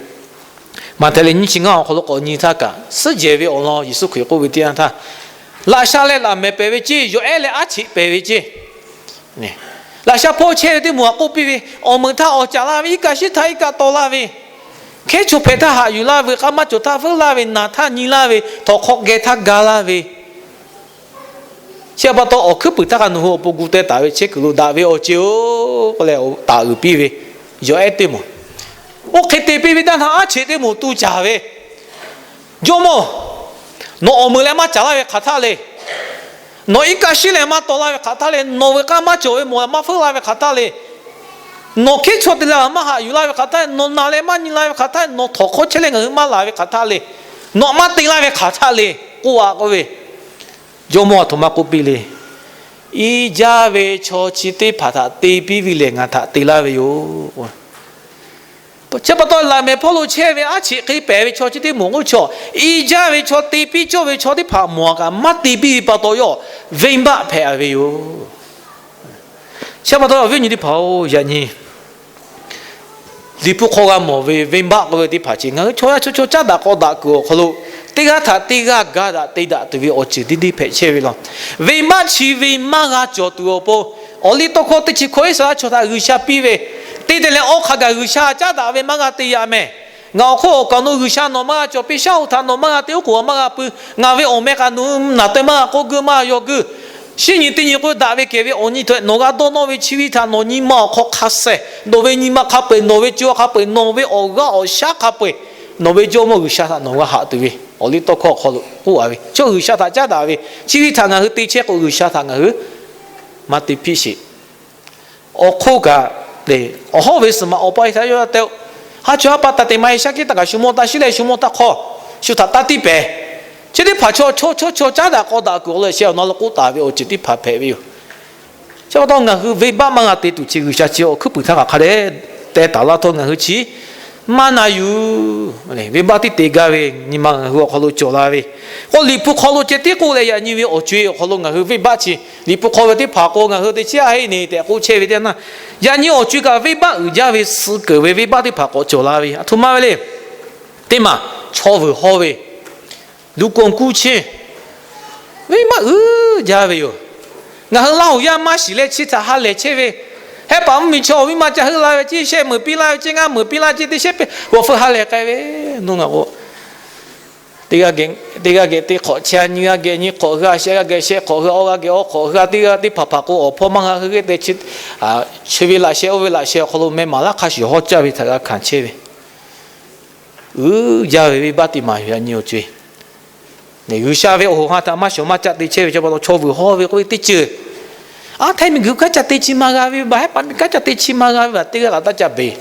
Maꞈhtehˍ lehˬ nyiˇ chi ngaˇ awˬ hk'aw lo k'awꞈ nyi htaˇ kaꞈ, suhˉ jehˬ ve awˬ lawn Yeˍsuˆ Hkriꞈ k'oˆ ve teˇ yanˇ htaˇ, laꞈ sha leh laꞈ mehˍ pehˍ ve ceˇ, yawˬ ehˉ leh aˉ cheꞈ pehˍ ve ceˇ. Laꞈ sha hpawˇ chehˇ ve teˇ moˍ htaꞈ k'oˆ piˇ ve, awˬ meuꞈ htaˇ awˬ caˍ laˇ ve, iˉ kaˆ shiˉ htaˇ iˉ kaˆ taw laˇ ve, Hkehˉ chaw hpehꞈ htaˇ haꞈ yuˬ laˇ ve, k'a maˇ cawˬ htaˇ feuˉ laˇ ve, naˬ htaˇ nyi laˇ ve, htawnˍ hk'aw geh htaˇ ga laˇ ve, chi pa taw awˬ hkuiˉ puiˍ htaˇ kaꞈ nawˬ hui awˬ pon gu teh taˍ ve chehˇ kuiˬ lo daꞈ ve awˬ ceuˬ-oˬ k'oˆ leh taˍ uiˍ piˇ ve, yawˬ ehˉ teˇ moˍ. Oˇ hk'e te piˇ ve teˇ yanˇ htaˇ, aˉ cheꞈ teˇ moˍ tu caˍ ve, Jawˇmawˇ, nawˬ awˬ meuꞈ leh maˇ caˍ laˇ ve hk'aˬ htaˇ le. Nawˬ iˉ kaˆ shiˉ leh maˇ taw laˇ ve hk'aˬ htaˇ le. Nawˬ ve k'a maˇ cawˬ ve mawˬ leh maˇ feuˉ laˇ ve hk'aˬ htaˇ le. Nawˬ hkehˉ chaw te leh maˇ haꞈ yuˬ laˇ ve hk'aˬ htaˇ, nawˬ naˬ leh maˇ nyi laˇ ve hk'aˬ htaˇ, nawˬ htawnˍ hk'aw chehˇ leh ngaˬ hui maˇ laˬ ve hk'aˬ htaˇ le. Nawˬ maˇ te laˇ ve hk'aˬ htaˇ le, k'oˆ a k'oˆ ve. Jawˇmawˇ aˬ htoꞈ ma k'oˆ piˇ le. Iˉ jaˇ ve chaw chi teˇ hpaˍ htaꞈ te piˇ ve lehˬ, ngaˬ htaꞈ te laˇ ve yoˬ. Chi pa taw laꞈ mehˍ hpawˇ lo chehˇ ve aˉ cheꞈ hk'e pehˍ ve chaw chi teˇ moˍ k'oˆ chaw, iˉ jaˇ ve chaw te piˇ cawˇ ve chaw teˇ hpaˍ mawˬ kaꞈ maˇ te piˇ ve pa taw, yawˇ venˇbaˆ hpehꞈ ve yoˬ. Chi pa taw awˬ viˉ awˬ nyi teˇ hpaˍ-oˬ, yaꞈ nyi Liꞈ hpu hk'aw g'a mawˬ ve venˇbaˆ k'oˆ ve teˇ hpaˍ chi ngaˬ hui chaw yaˇ chaw chaw caˉ daꞈ k'aw daꞈ kuiˬ awˬ hk'aw lo teˇ g'aˇ htaꞈ teˇ g'aˇ ga daꞈ te daꞈ tuˬ ve awˬ ceuˬ deˇ deˇ hpehꞈ chehˇ ve law. Venˇbaˆ chi ve maˇ g'a cawˬ tuˬ awˬ pon, awˬ liˇ tawˇ hkawˇ teˇ chi hkawˇ Iˉsaˍreˍlaˆ chaw htaꞈ G'uiˬsha piˇ ve, te tehꞈ leh awˬ hk'aˬ kaꞈ G'uiˬsha caˉ daꞈ ve maˇ g'a te yaꞈ mehˍ. Ngaˬ awˬ hk'oˆ awˬ kaˍ awˬ nu G'uiˬsha nawˬ maˇ g'a cawˬ piˇ, shaˉ hoꞈ htaꞈ nawˬ maˇ g'a te, oˉ k'oˍ maˇ g'a pui, ngaˬ ve awˬ meh k'aꞈ nawˬ naˬ te maˇ g'a k'oˆ, geuˆ maˇ g'a yaw geuˆ. Shinˉ nyi teˇ nyi k'o daꞈ ve kehˬ ve awˬ nyi htaꞈ nawˬ g'a dawˇ nawˇ ve chi ve htaꞈ nawˬ nyi ma awˬ hk'aw hk'a shehˍ, nawˬ ve nyi ma hk'a peu-eˬ, nawˬ ve co hk'a peu-eˬ, nawˬ ve awˬ g'aˇ awˬ shaˉ hk'a peu-eˬ, nawˬ ve Jawˇmawˇ G'uiˬsha htaꞈ nawˬ g'a haꞈ tuˬ ve awˬ liˇ tawˇ hkawˇ awˬ hk'aw lo k'oˆ a ve, chaw G'uiˬsha htaꞈ caˉ daꞈ ve, chi ve htaꞈ ngaˬ hui te chehˇ k'o G'uiˬsha htaꞈ ngaˬ hui maˇ te piˇ sheˍ. Awˬ hk'oˆ kaꞈ, awˬ hawˉ ve suhˍ maꞈ awˬ pa htaꞈ yawˇ te-o. Haˉ chaw haˉ pa taˇ te maˇ heˆ, shaˉ hkiˆ htaˇ kaꞈ shu mawˇ taˇ shiˉ leh shu mawˇ taˇ hk'awˇ, shu htaꞈ taˇ tiˇ pehˍ. Chi teˇ hpaˍ chaw chaw chaw chaw caˉ daꞈ k'aw daꞈ kuiˬ awˬ lawn sheh awˬ na lo k'oˆ taˍ ve awˬ ceuˬ teˇ hpaˍ hpehꞈ ve yoˬ. Chi pa taw ngaˬ hui venˇbaˆ maˇ g'a te tuˬ chi G'uiˬsha chi awˬ hkuiˉ puiˍ htaˇ kaꞈ hk'a dehꞈ teh taˍ laˇ htawˇ ngaˬ hui chi maˇ na yuˬ. Venˇbaˆ tiˉ te gaˇ ve nyi ma ngaˬ hui awˬ hk'aw lo cawˬ la ve k'o, Liꞈ hpu hk'aw lo ceh tiˉ k'oˆ leh yaꞈ nyi ve awˬ co-e awˬ hk'aw lo ngaˬ hui venˇbaˆ chi, Liꞈ hpu hk'aw ve teˇ hpaˍ k'o ngaˬ hui te chiˉ a heˆ ne tehꞈ k'oˆ chehˇ ve teˇ yanˇ, yaꞈ nyi awˬ co-e kaꞈ venˇbaˆ uiˍ jaˇ ve suh keunˍ ve venˇbaˆ teˇ hpaˍ k'awꞈ cawˬ la ve. Aˬ htoꞈ ma ve le. Teˇ maˬ chaw vuiˬ hawˇ ve, luˬ kawˬ kuˇ chehˇ venˇbaˆ uiˍ jaˇ ve yoˬ. Ngaˬ hui Laˇ huˍ yaˇ maˇ shiˍ leh chi htaꞈ ha lehˬ chehˇ ve, hehˉ paˍ mvuhˇmiˬ chaw awˬ viˉ ma ca heuˆ la ve ceˇ, shehˆ meuꞈ piˇ laˇ ve ceˇ, ngaˇ meuꞈ piˇ laˇ ceˇ, teˇ shehˆ pe g'awˬ feu ha lehˬ k'ai ve. Nawˬ ngaˬ k'o, teˇ g'aˇ geh teˇ hk'awꞈ chehˇ, nyiˇ g'aˇ geh nyiˇ hk'awꞈ hui a, shehˆ g'aˇ geh shehˆ hk'awꞈ hui a, awˇ g'aˇ geh awˇ hk'awꞈ hui a, teˇ g'aˇ teˇ hpaˍ hpaˍ k'o awˬ hpawˇ maˇ g'a hui geh te chi, chi ve laꞈ sheh oˇ ve laꞈ sheh awˬ hk'aw lo meh maˍ laˇ hk'a shuˍ hawˇ caˇ ve htaꞈ g'a hkanˍ chehˇ ve, uiˍ jaˇ ve venˇbaˆ teˇ maˬ yaꞈ nyi awˬ co-e. G'uiˬsha ve awˬ hoꞈ ha htaꞈ maˇ shawˍ maˇ caˆ te chehˇ ve chaw pa taw chaw vuiˬ hawˇ ve k'oˆ ve teˇ ceuˬ, aˉ htaiˇ miˬguiˬ kanˉ ca te chi ma g'a ve, baˬ hehˉ paˍ miˬ kanˉ ca te chi ma g'a ve, baˬ teˇ g'aˇ kaꞈ taˇ ca beˬ.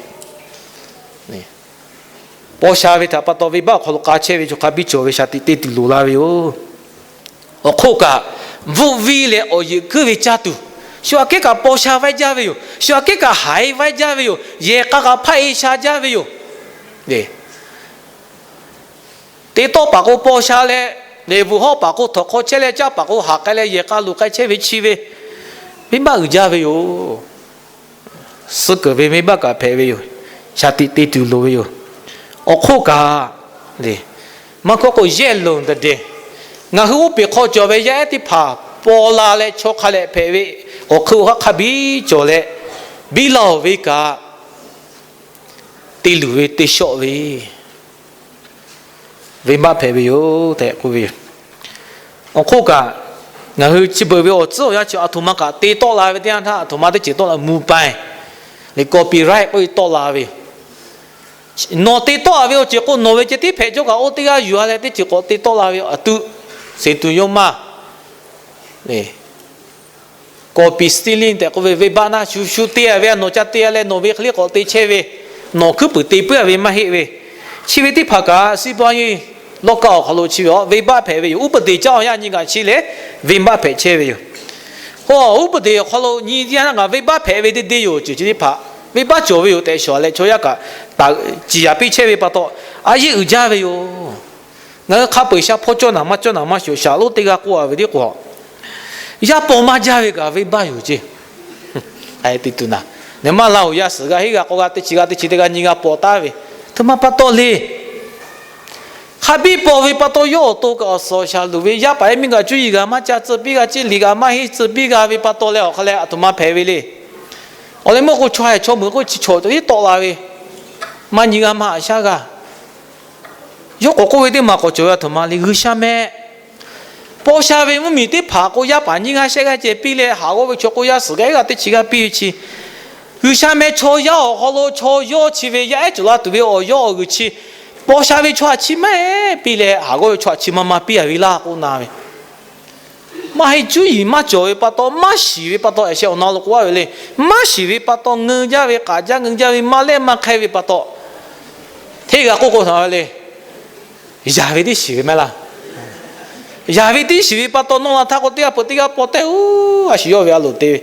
Paw sha ve htaꞈ pa taw venˇbaˆ awˬ hk'aw lo k'a chehˇ ve chaw hk'a biˇ cawˬ ve shaˍ tiꞈ te tuˬ loˍ la ve yoˬ. Awˬ hk'oˆ kaꞈ, bvuhˆ viˇ leh awˬ yeuꞈ kuiˉ ve caˇ tuˬ, shu aꞈ kehˉ kaꞈ paw sha vaiˇ jaˇ ve yoˬ. Shu aꞈ kehˉ kaꞈ haiˬ vaiˇ jaˇ ve yoˬ. Yehˬ k'a kaꞈ hpaˆ e sha jaˇ ve yoˬ. Te tawˆ paˍ k'o paw sha leh, lehˬ vuiˬ hawˉ paˍ k'o htawnˍ hk'aw chehˇ leh, caˇ paˍ k'o haꞈ k'ai leh yehˬ k'a luˬ k'ai chehˇ ve chi ve, venˇbaˆ uiˍ jaˇ ve yoˬ. Suh keunˍ ve venˇbaˆ kaꞈ hpehꞈ ve yoˬ. Shaˍ tiꞈ te tuˬ loˍ ve yoˬ. Awˬ hk'oˆ kaꞈ, maˇ hkawˇ k'o yehˇ loˍ taˍ dehˬ, ngaˬ hui oˇ peˬ hk'aw cawˬ ve yaˇ ehˉ teˇ hpaˍ paw la leh chaw hk'a lehꞈ hpehꞈ ve, awˬ hk'eun awˬ haˉ hk'a biˇ cawˬ leh, biˇ laˇ-oˬ ve kaꞈ, te luˬ ve te shawˆ ve venˇbaˆ hpehꞈ ve yoˬ tehꞈ k'oˆ ve yoˬ. Awˬ hk'oˆ kaꞈ, ngaˬ hui chi beuꞈ ve awˬ tcuhˉ awˬ yanˇ chi aˬ htoꞈ ma kaꞈ te tawˆ la ve teˇ yanˇ htaˇ, aˬ htoꞈ ma teˇ ceuˬ tawˆ la, mvuhˇ paˍ leh copyright k'oˆ ve tawˆ la ve yoˬ. Nawˬ te tawˆ a ve awˬ ceuˬ k'o, nawˬ ve ceh tiˉ hpehꞈ cawˇ kaꞈ oˇ teˇ g'aˇ yuˬ a leh teˇ ceuˬ k'awꞈ te tawˆ la ve yoˬ. Aˬ htoꞈ, seˍ tuˬ yawˇ maˇ Copy stealing tehꞈ k'oˆ ve venˇbaˆ naˇ shu shu te a ve, nawˬ ca te a leh nawˬ ve hk'e le k'awꞈ te chehˇ ve, nawˬ hkuiˉ puiˍ te puiˉ a ve maˇ heˆ ve, chi ve teˇ hpaˍ kaꞈ siˉ paˇ yeˇ lawˇ kaˇ awˬ hk'aw lo chi ve venˇbaˆ hpehꞈ ve yoˬ. Uˉ peˍ teˍ caˇ awˬ yanˇ nyi kaꞈ chi lehˬ, venˇbaˆ hpehꞈ chehˇ ve yoˬ. K'o, uˉ peˍ teˍ awˬ hk'aw lo nyi teˇ yanˇ ngaˬ venˇbaˆ hpehꞈ ve teˇ deˇ yoˬ. Ceuˬ chi teˇ hpaˍ venˇbaˆ cawˬ ve yoˬ tehꞈ shawˍ leh chaw yaˇ kaꞈ taꞈ ciˍ yaˍ piˇ chehˇ ve pa taw, a yeˇ uiˍ jaˇ ve yoˬ. Ngaˬ hui hk'a peu-eˬ sha hpawˇ cawˇ naˍ maˇ cawˇ naˍ maˇ shoˍ, shaˍ lonˉ teˇ g'aˇ k'oˆ a ve teˇ k'o, yaˇ paw maˇ jaˇ ve kaꞈ venˇbaˆ yoˬ ceˇ. Te tuˬ naˍ, naˍ maˇ la oˬ yaˇ suhˍ g'a heˆ g'a k'aw g'a teˇ chi g'a teˇ chi teˇ g'a nyi g'a paw taˍ ve, aˬ htoꞈ ma pa taw le. Hk'a biˇ paw ve pa taw yawˇ awˬ to kaꞈ awˬ suhˍ awˬ shaˍ luˬ ve, yaˇ paˍ yaˇ miˇ g'a cuˇ yiˍ g'a maˇ ca tcuh piˇ g'a ceˇ, liꞈ g'a maˇ henˇ tcuh piˇ g'a ve pa taw leh awˬ hk'a leh aˬ htoꞈ ma hpehꞈ ve le. Awˬ leh meuˇ k'o chaw haiˬ chaw meuꞈ k'oˆ chi chaw tiˉ tawˆ la ve, maˇ nyi g'a maˇ haꞈ shaˉ g'a. Yawˇ k'awꞈ k'oˆ ve teˇ maˬ k'awꞈ cawˬ ve, a htoꞈ ma le, G'uiˬsha meh, paw sha ve mvuhˇmiˬ teˇ hpaˍ k'o, yaˇ paˍ nyiˇ g'aˇ shehˆ g'aˇ ceh piˇ leh, haˍ g'awˇ ve chaw k'o, yaˇ suhˍ g'aˇ g'aˇ teˇ chi g'aˇ piˇ ve chi, G'uiˬsha meh chaw yaˇ awˬ hk'aw lo chaw yawˇ chi ve yaˇ ehˉ cawˬ la tuˬ ve awˬ yawˇ awˬ g'uiˬ chi, paw sha ve chaw htaꞈ chi maˇ heˆ piˇ leh, haˍ g'awˇ ve chaw htaꞈ chi ma ma piˇ a ve laˇ k'oˆ na ve. Maˇ heˆ, cuˇ yiˍ maˇ cawˬ ve pa taw, maˇ shiˍ ve pa taw, a sheh awˬ na lo k'oˆ a ve le. Maˇ shiˍ ve pa taw, ngeu jaˇ ve, k'aˍ jaˇ ngeu jaˇ ve, maˇ lehˆ maˇ hk'ehˇ ve pa taw, hteˇ g'a k'oˆ k'o htaꞈ ve le, yaˍ ve tiˉ shiˍ ve mehˆ laˇ. Yaˍ ve tiˉ shiˍ ve pa taw, nawˇ la htaˇ k'o, teˇ g'aˇ peuˬ teˇ g'aˇ paw tehꞈ-oˬ, a shu yawˇ ve a loˍ te ve.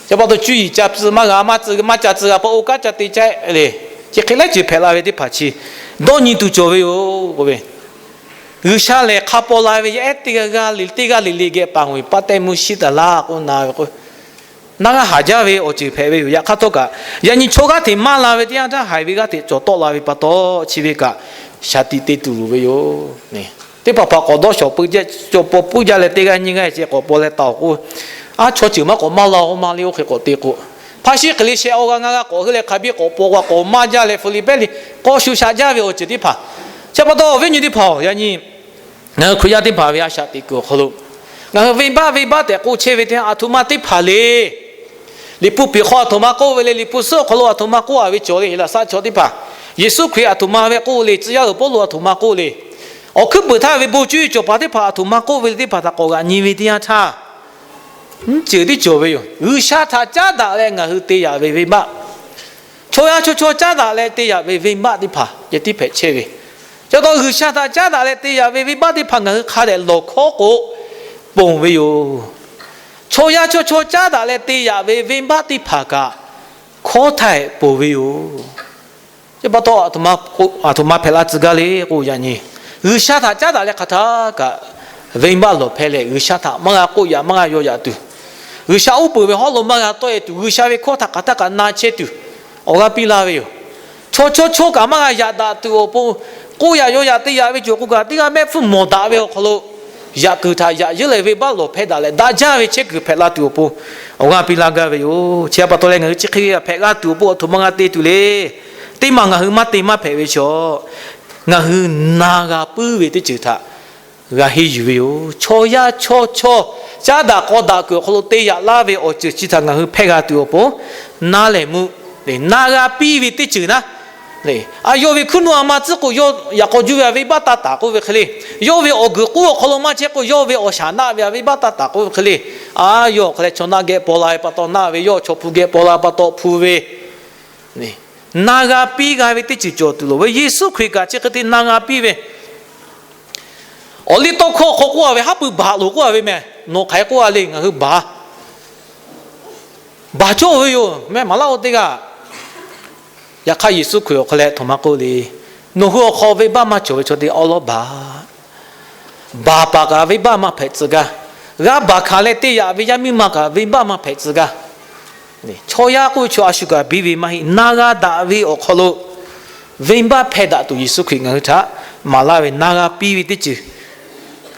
Chi pa taw, cuˇ yiˍ ca tcuh maˇ g'a, maˇ tcuh maˇ ca tcuh g'a pa, oˇ kaˉ ca te ca le. Chi hk'e lehˉ ceuˬ hpehꞈ la ve teˇ hpaˍ chi dawˇ nyi tuˬ cawˬ ve yoˬ k'oˆ ve. G'uiˬsha lehˬ hk'a paw la ve yaˇ ehˉ teˇ g'aˇ g'aˇ le, teˇ g'aˇ le le geh paˍ ngui paˇ tehˇ mvuhˇ shiˉ taˍ laˇ k'oˆ na ve k'o, naˇ g'aˇ haˍ jaˇ ve awˬ ceuˬ hpehꞈ ve yoˬ. Yaꞈ hk'aˇ htawˇ kaꞈ, yaꞈ nyi chaw g'aˇ hteꞈ maˇ la ve teˇ yanˇ htaˇ, haiˬ ve g'aˇ hteꞈ cawˬ tawˆ la ve pa taw, chi ve kaꞈ shaˍ tiꞈ te tuˬ loˍ ve yoˬ. Teˇ hpaˍ hpaˍ k'awꞈ dawˇ shawˍ peuˬ jehˇ, cawˬ paw puiˉ jaˇ leh teˇ g'aˇ nyiˇ g'aˇ ceh k'awꞈ paw leh taˍ-oˬ k'o, aˉ chaw ceuˬ maˇ k'awꞈ maˇ la-oˬ maˇ le, oˇ hk'e k'awꞈ te k'o, hpa shiˉ hk'e le sheh awˬ g'aˇ ngaˇ g'aˇ k'awꞈ heuˆ leh hk'a biˇ k'awꞈ paw g'a k'awꞈ maˇ jaˇ leh, fuˍ liꞈ pehˇ le k'awꞈ shuˍ shaꞈ jaˇ ve awˬ ceuˬ teˇ hpaˍ. Chi pa taw, awˬ viˉ nyi teˇ hpaˍ-oˬ, yaꞈ nyi ngaˬ hui Hkriꞈ yaˇ teˇ hpaˍ ve a shaꞈ teꞈ kuiˬ awˬ hk'aw lo, ngaˬ hui venˇbaˆ venˇbaˆ tehꞈ k'oˆ chehˇ ve teˇ yanˇ, a htoꞈ ma teˇ hpaˍ le. Liꞈ hpu piˍ hk'aw a htoꞈ ma k'oˆ ve le, Liꞈ hpu suhˉ awˬ hk'aw lo a htoꞈ ma k'oˆ a ve cawˬ le, Heˍlaˍsaˆ chaw teˇ hpaˍ. Yeˍsuˆ Hkriꞈ a htoꞈ ma ve k'oˆ le, tcuh yaˇ uiˍ Pawˇluꞈ a htoꞈ ma k'oˆ le, awˬ hkuiˉ puiˍ htaˇ ve bon cuˇ yiˍ cawˬ paˍ teˇ hpaˍ a htoꞈ ma k'oˆ ve le teˇ hpaˍ htaꞈ k'awꞈ g'aꞈ nyi ve teˇ yanˇ htaˇ, nyiˇ ceuˬ tiˉ cawˬ ve yoˬ. G'uiˬsha htaꞈ caˉ daꞈ leh ngaˬ hui te yaꞈ ve venˇbaˆ, chaw yaˇ chaw chaw caˉ daꞈ leh te yaꞈ ve venˇbaˆ teˇ hpaˍ ceh tiˉ hpehꞈ chehˇ ve. Chi pa taw, G'uiˬsha htaꞈ caˉ daꞈ leh te yaꞈ ve venˇbaˆ teˇ hpaˍ ngaˬ hui hk'a dehꞈ lawˬ hkawˉ k'o ponˬ ve yoˬ. Chaw yaˇ chaw chaw caˉ daꞈ leh te yaꞈ ve venˇbaˆ teˇ hpaˍ kaꞈ hkawˉ htaˇ hehꞈ ponˬ ve yoˬ. Chi pa taw, a htoꞈ ma hpehꞈ la tcuh gaˇ le k'o, yaꞈ nyi G'uiˬsha htaꞈ caˉ daꞈ leh hk'aˬ htaˇ kaꞈ venˇbaˆ lawˬ hpehˇ leh, G'uiˬsha htaꞈ maˇ g'a k'oˆ yaꞈ maˇ g'a yaw yaꞈ tuˬ, G'uiˬsha uˉ peunˍ ve hawˉ lo maˇ g'a tawˆ e tuˬ, G'uiˬsha ve hkawˇ htaꞈ hk'aˬ htaˇ kaꞈ na chehˇ tuˬ awˬ g'aˇ piˇ laˇ ve yoˬ. Chaw chaw chaw kaꞈ maˇ g'a yaꞈ daꞈ tuˬ awˬ pon, k'oˆ yaꞈ yaw yaꞈ te yaꞈ ve cawˬ k'o kaꞈ, teˇ g'aˇ mehˆ hpfuhˇ mawˬ daꞈ ve awˬ hk'aw lo yaꞈ kuiˬ htaꞈ yaꞈ yeˉ leh venˇbaˆ lawˬ hpehˇ daꞈ leh daꞈ jaˇ ve chehˇ kuiˬ hpehꞈ la tuˬ awˬ pon awˬ g'aˇ piˇ laˇ gaˇ ve yoˬ. Chi pa taw leh, ngaˬ hui chi hk'e hpehꞈ g'a tuˬ awˬ pon a htoꞈ ma g'a te tuˬ le. Teˇ maˬ ngaˬ hui maˇ te maˇ hpehꞈ ve chaw, ngaˬ hui na g'a puiˉ ve teˇ ceuˬ htaꞈ g'a henˇ yuˬ ve yoˬ. Chaw yaˇ chaw chaw caˉ daꞈ k'aw daꞈ kuiˬ awˬ hk'aw lo te yaꞈ laˇ ve awˬ ceuˬ chi htaꞈ ngaˬ hui hpehˇ g'a tuˬ awˬ pon naˇ lehˬ meuˇ na g'a piˇ ve teˇ ceuˬ naˉ, a yawˇ ve hkuiˉ nuˆ a ma tcuhˉ k'o, yawˇ yaꞈ k'aw juˇ ve a venˇbaˆ taˇ taˍ k'oˆ ve hk'e le. Yawˇ ve awˬ guiˬ k'oˉ awˬ hk'aw lo maˇ chehˇ k'o, yawˇ ve awˬ shaˍ naˆ ve a venˇbaˆ taˇ taˍ k'oˆ ve hk'e le. A yawˇ awˬ hk'a leh chaw naˆ geh paw la ve pa taw naˆ ve, yawˇ chaw hpu geh paw la pa taw hpu ve, na g'a piˇ g'a ve teˇ ceuˬ cawˬ tuˬ loˍ ve. Yeˍsuˆ Hkriꞈ kaꞈ chi hk'e te na g'a piˇ ve. Awˬ liˇ tawˇ hkawˇ hk'aw k'oˆ a ve, haˉ pui baˬ loˍ k'oˆ a ve meh. Nawˬ hk'aˬ hk'e k'oˆ a le, ngaˬ hui baˬ baˬ cawˇ ve yoˬ meh, maˍ laˇ-oˆ teˇ g'aˇ. Yaꞈ hk'aˇ, Yeˍsuˆ Hkriꞈ awˬ hk'a leh a htoꞈ ma k'oˆ le. Nawˬ hui awˬ hk'aw venˇbaˆ maˇ cawˬ ve chaw teˇ g'aˇ awˉ lawˉ baˬ. Baˬ paˍ kaꞈ venˇbaˆ maˇ hpehꞈ tcuh gaˇ. G'a baˬ hkanˍ leh te yaꞈ ve yaˇ miˇ ma kaꞈ venˇbaˆ maˇ hpehꞈ tcuh gaˇ. Chaw yaˇ k'oˆ ve chaw a shu kaꞈ biˇ ve maˇ heˆ. Na g'a daꞈ ve awˬ hk'aw lo venˇbaˆ hpehˇ daꞈ tuˬ Yeˍsuˆ Hkriꞈ ngaˬ hui htaꞈ maˍ laˇ ve, na g'a piˇ ve teˇ ceuˬ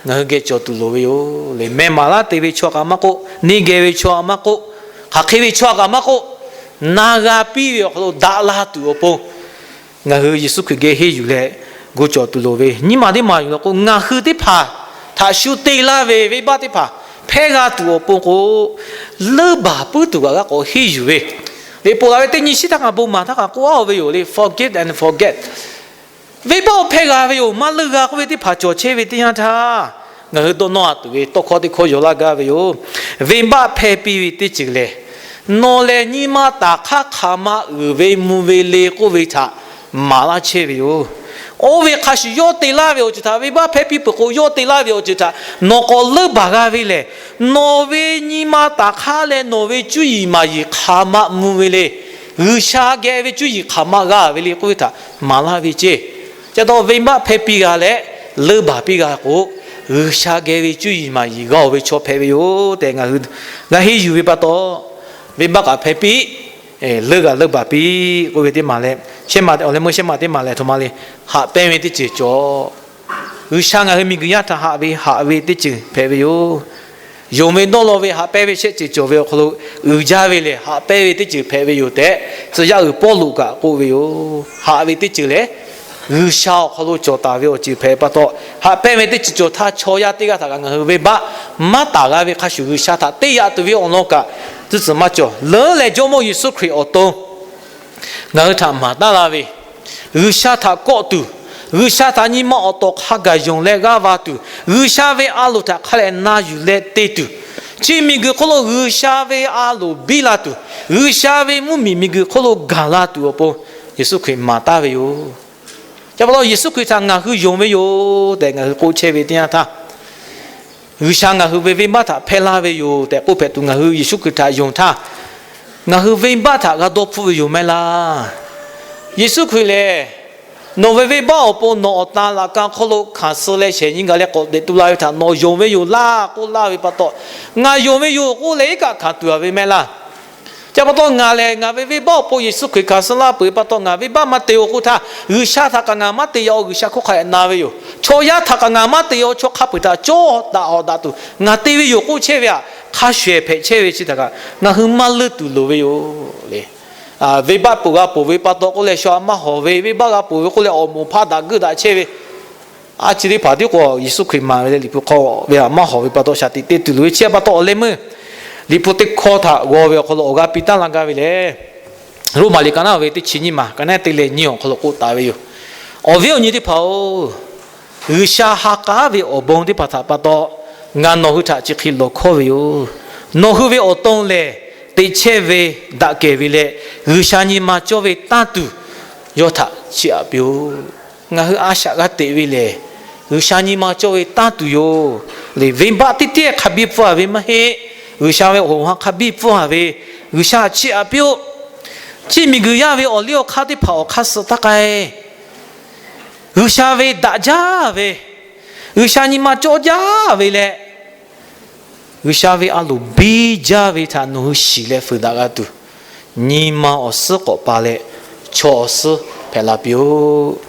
ngaˬ hui geh cawˬ tuˬ loˍ ve yoˬ le. Meh maˍ laˇ te ve chaw kaꞈ maˇ k'oˆ, neˇ geh ve chaw kaꞈ maˇ k'oˆ, hk'aˬ hk'e ve chaw kaꞈ maˇ k'oˆ, na g'a piˇ ve awˬ hk'aw lo daꞈ la tuˬ awˬ pon ngaˬ hui Yeˍsuˆ Hkriꞈ geh henˇ yuˬ leh gu cawˬ tuˬ loˍ ve. Nyiˇ maˬ teˇ maˬ yuˬ la k'o, ngaˬ hui teˇ hpaˍ htaꞈ shu te laˇ ve venˇbaˆ teˇ hpaˍ hpehˇ g'a tuˬ awˬ pon k'o, leuˇ baˬ puiˉ tuˬ kaꞈ g'a k'awꞈ henˇ yuˬ ve. Liꞈ poˬ la ve teˇ nyi shiˉ htaˇ kaꞈ bon maˍ htaˇ kaꞈ k'oˆ a ve yoˬ le, forget and forget. Venˇbaˆ oˇ hpehˇ g'a ve yoˬ, maˇ leuˇ g'a k'oˆ ve teˇ hpaˍ cawˬ chehˇ ve teˇ yanˇ htaˇ, ngaˬ hui dawˇ nawˇ a tuˬ ve tawˇ hkawˇ teˇ hkawˇ yaw laˇ gaˇ ve yoˬ. Venˇbaˆ hpehˇ piˇ ve teˇ ceuˬ lehˬ, nawˬ lehˬ nyi ma taˍ hk'aˇ hk'aˬ ma uiˍ ve mvuh ve le k'oˆ ve htaꞈ maˍ laˇ chehˇ ve yoˬ. Oˇ ve hk'a shuˍ yawˇ te laˇ ve awˬ ceuˬ htaꞈ, venˇbaˆ hpehˇ piˇ peuˬ k'o yawˇ te laˇ ve awˬ ceuˬ htaꞈ nawˬ k'awꞈ leuˇ baˬ g'a ve lehˬ, nawˬ ve nyi ma taˍ hk'aˇ leh nawˬ ve cuˇ yiˍ maˍ yiˍ hk'aˬ ma mvuh ve le. G'uiˬsha geh ve cuˇ yiˍ hk'aˬ ma g'a ve le k'oˆ ve htaꞈ maˍ laˇ ve ceˇ. Chi taw venˇbaˆ hpehˇ piˇ g'a leh leuˇ baˬ piˇ g'a k'o, G'uiˬsha geh ve cuˇ yiˍ maˍ yiˍ g'a-oˬ ve chaw hpehꞈ ve yoˬ tehꞈ ngaˬ hui g'a henˇ yuˬ ve pa taw, venˇbaˆ kaꞈ hpehˇ piˇ, leuˇ g'a leuˇ baˬ piˇ k'oˆ ve teˇ maˬ leh, shehˇ maˬ awˬ leh meuˇ shehˇ maˬ teˇ maˬ lehˬ, a htoꞈ ma le, haꞈ pehnˇ ve teˇ ceuˬ cawˬ. G'uiˬsha ngaˬ hui miˬguiˬ yaˇ htaꞈ haꞈ ve haꞈ ve teˇ ceuˬ hpehꞈ ve yoˬ. Yonˍ ve dawˇ law ve haꞈ pehnˇ ve shehˆ ceuˬ cawˬ ve awˬ hk'aw lo, uiˍ jaˇ ve lehˬ haꞈ pehnˇ ve teˇ ceuˬ hpehꞈ ve yoˬ tehꞈ, tcuh yaˇ uiˍ Pawˇluꞈ kaꞈ k'oˆ ve yoˬ. Haꞈ ve teˇ ceuˬ lehˬ, G'uiˬsha awˬ hk'aw lo cawˬ taˍ ve awˬ ceuˬ hpehꞈ pa taw, haꞈ pehnˇ ve teˇ ceuˬ cawˬ htaˇ chaw yaˇ teˇ g'aˇ htaꞈ kaꞈ ngaˬ hui venˇbaˆ maˇ taˍ g'a ve hk'a shuˍ, G'uiˬsha htaꞈ te yaꞈ tuˬ ve awˬ lawn kaꞈ tcuhˉ tcuhˍ maˇ cawˬ. Leuˉ leh Jawˇmawˇ Yeˍsuˆ Hkriꞈ awˬ to ngaˬ hui htaꞈ maˍ taˉ la ve, G'uiˬsha htaꞈ kawˆ tuˬ, G'uiˬsha htaꞈ nyi ma awˬ tawˍ hk'a gaˬ yonˍ leh g'aˇ va tuˬ, G'uiˬsha ve a loˍ htaꞈ hk'a leh na yuˬ leh te tuˬ, chi miˬguiˬ hk'oˆ lo G'uiˬsha ve a loˍ biˇ la tuˬ, G'uiˬsha ve mvuhˇmiˬ miˬguiˬ hk'oˆ lo gaˬ la tuˬ awˬ pon Yeˍsuˆ Hkriꞈ maˍ taˉ ve yoˬ. Chi pa taw Yeˍsuˆ Hkriꞈ htaꞈ ngaˬ hui yonˍ ve yoˬ tehꞈ ngaˬ hui k'oˆ chehˇ ve teˇ yanˇ htaˇ, G'uiˬsha ngaˬ hui ve venˇbaˆ htaꞈ hpehˇ laˇ ve yoˬ tehꞈ k'oˆ hpehꞈ tuˬ, ngaˬ hui Yeˍsuˆ Hkriꞈ htaꞈ yonˍ htaˇ, ngaˬ hui venˇbaˆ htaꞈ g'a dawˇ hpfuhˆ ve yoˬ maˇ heˆ laˇ. Yeˍsuˆ Hkriꞈ lehˬ, nawˬ ve venˇbaˆ awˬ pon nawˬ awˬ tan laꞈ ka hk'oˆ lo hkanˍ suh leh shehˍ nyi gaˬ leh k'awꞈ teꞈ tu la ve htaꞈ nawˬ yonˍ ve yoˬ laˇ k'oˆ laˇ ve pa taw, ngaˬ yonˍ ve yoˬ k'oˆ leh iˉ kaˆ hkanˍ tuˬ a ve maˇ heˆ laˇ. Chi pa taw ngaˬ lehˬ, ngaˬ ve venˇbaˆ awˬ pon Yeˍsuˆ Hkriꞈ hkanˍ suh laˇ peuˬ pa taw, ngaˬ venˇbaˆ maˇ te-o k'oˆ htaˇ, G'uiˬsha htaꞈ kaꞈ ngaˬ maˇ te-o, G'uiˬsha hkawˇ hk'a dehꞈ na ve yoˬ. Chaw yaˇ htaꞈ kaꞈ ngaˬ maˇ te-o, chaw hk'a peu-eˬ htaꞈ cawˇ daꞈ hawꞈ daꞈ tuˬ ngaˬ te ve yoˬ k'oˆ chehˇ ve htaꞈ hk'a shuˍ ehˍ hpehꞈ chehˇ ve chi htaꞈ kaꞈ ngaˬ hui maˇ leuˇ tuˬ loˍ ve yoˬ le. Venˇbaˆ poˬ g'a poˬ ve pa taw k'oˆ leh shaw a maˇ hawˍ ve, venˇbaˆ g'a poˬ ve k'oˆ leh awˬ moˍ hpaˇ daꞈ geuˆ daꞈ chehˇ ve, a chi teˇ hpaˍ tiˉ k'o Yeˍsuˆ Hkriꞈ maˍ ve leh Liꞈ hpu hk'aw ve htaꞈ maˇ hawˍ ve pa taw shaˍ tiꞈ te tuˬ loˍ ve. Chi pa taw awˬ leh meuˇ Liꞈ hpu teˇ hkawˇ htaꞈ g'aw ve awˬ hk'aw lo awˬ g'aˇ piˇ taˉ la gaˇ ve lehˬ, Roˉmaꞈ liꞈ ka naˉ ve teˇ chi nyiˇ maˬ ka naˉ te leh nyi awˬ hk'aw lo k'oˆ taˍ ve yoˬ. Awˬ viˉ awˬ nyi teˇ hpaˍ-oˬ, G'uiˬsha ha k'aˉ ve awˬ bon teˇ hpaˍ htaꞈ pa taw ngaˬ nawˬ hui htaꞈ chi hk'e lawˬ hkawˇ ve yoˬ. Nawˬ hui ve awˬ to lehˬ, teꞈ chehˇ ve, daꞈ kehˬ ve leh G'uiˬsha nyi ma cawˇ ve tanˇ tuˬ yawˇ htaꞈ chiˇ aꞈ piˇ-oˆ. Ngaˬ hui a shaꞈ g'a teꞈ ve lehˬ, G'uiˬsha nyi ma cawˇ ve tanˇ tuˬ yoˬ le. Venˇbaˆ teˇ tiˉ hk'a biˇ pfuhˇ a ve maˇ heˆ. G'uiˬsha ve awˬ hoꞈ ha hk'a biˇ pfuhˇ a ve, G'uiˬsha chiˇ aꞈ piˇ-oˆ. Chi miˬguiˬ yaˇ ve awˬ liˇ awˬ hk'aˇ teˇ hpaˍ awˬ hk'aˇ suh taˇ k'ai. G'uiˬsha ve daꞈ jaˇ ve, G'uiˬsha nyi ma cawˇ jaˇ ve leh, G'uiˬsha ve a loˍ biˇ jaˇ ve htaꞈ nawˬ hui shiˍ leh fuiˍ daꞈ g'a tuˬ, nyi ma awˬ suhˉ k'awꞈ pa leh chaw awˬ suhˉ hpehꞈ la piˇ-oˆ.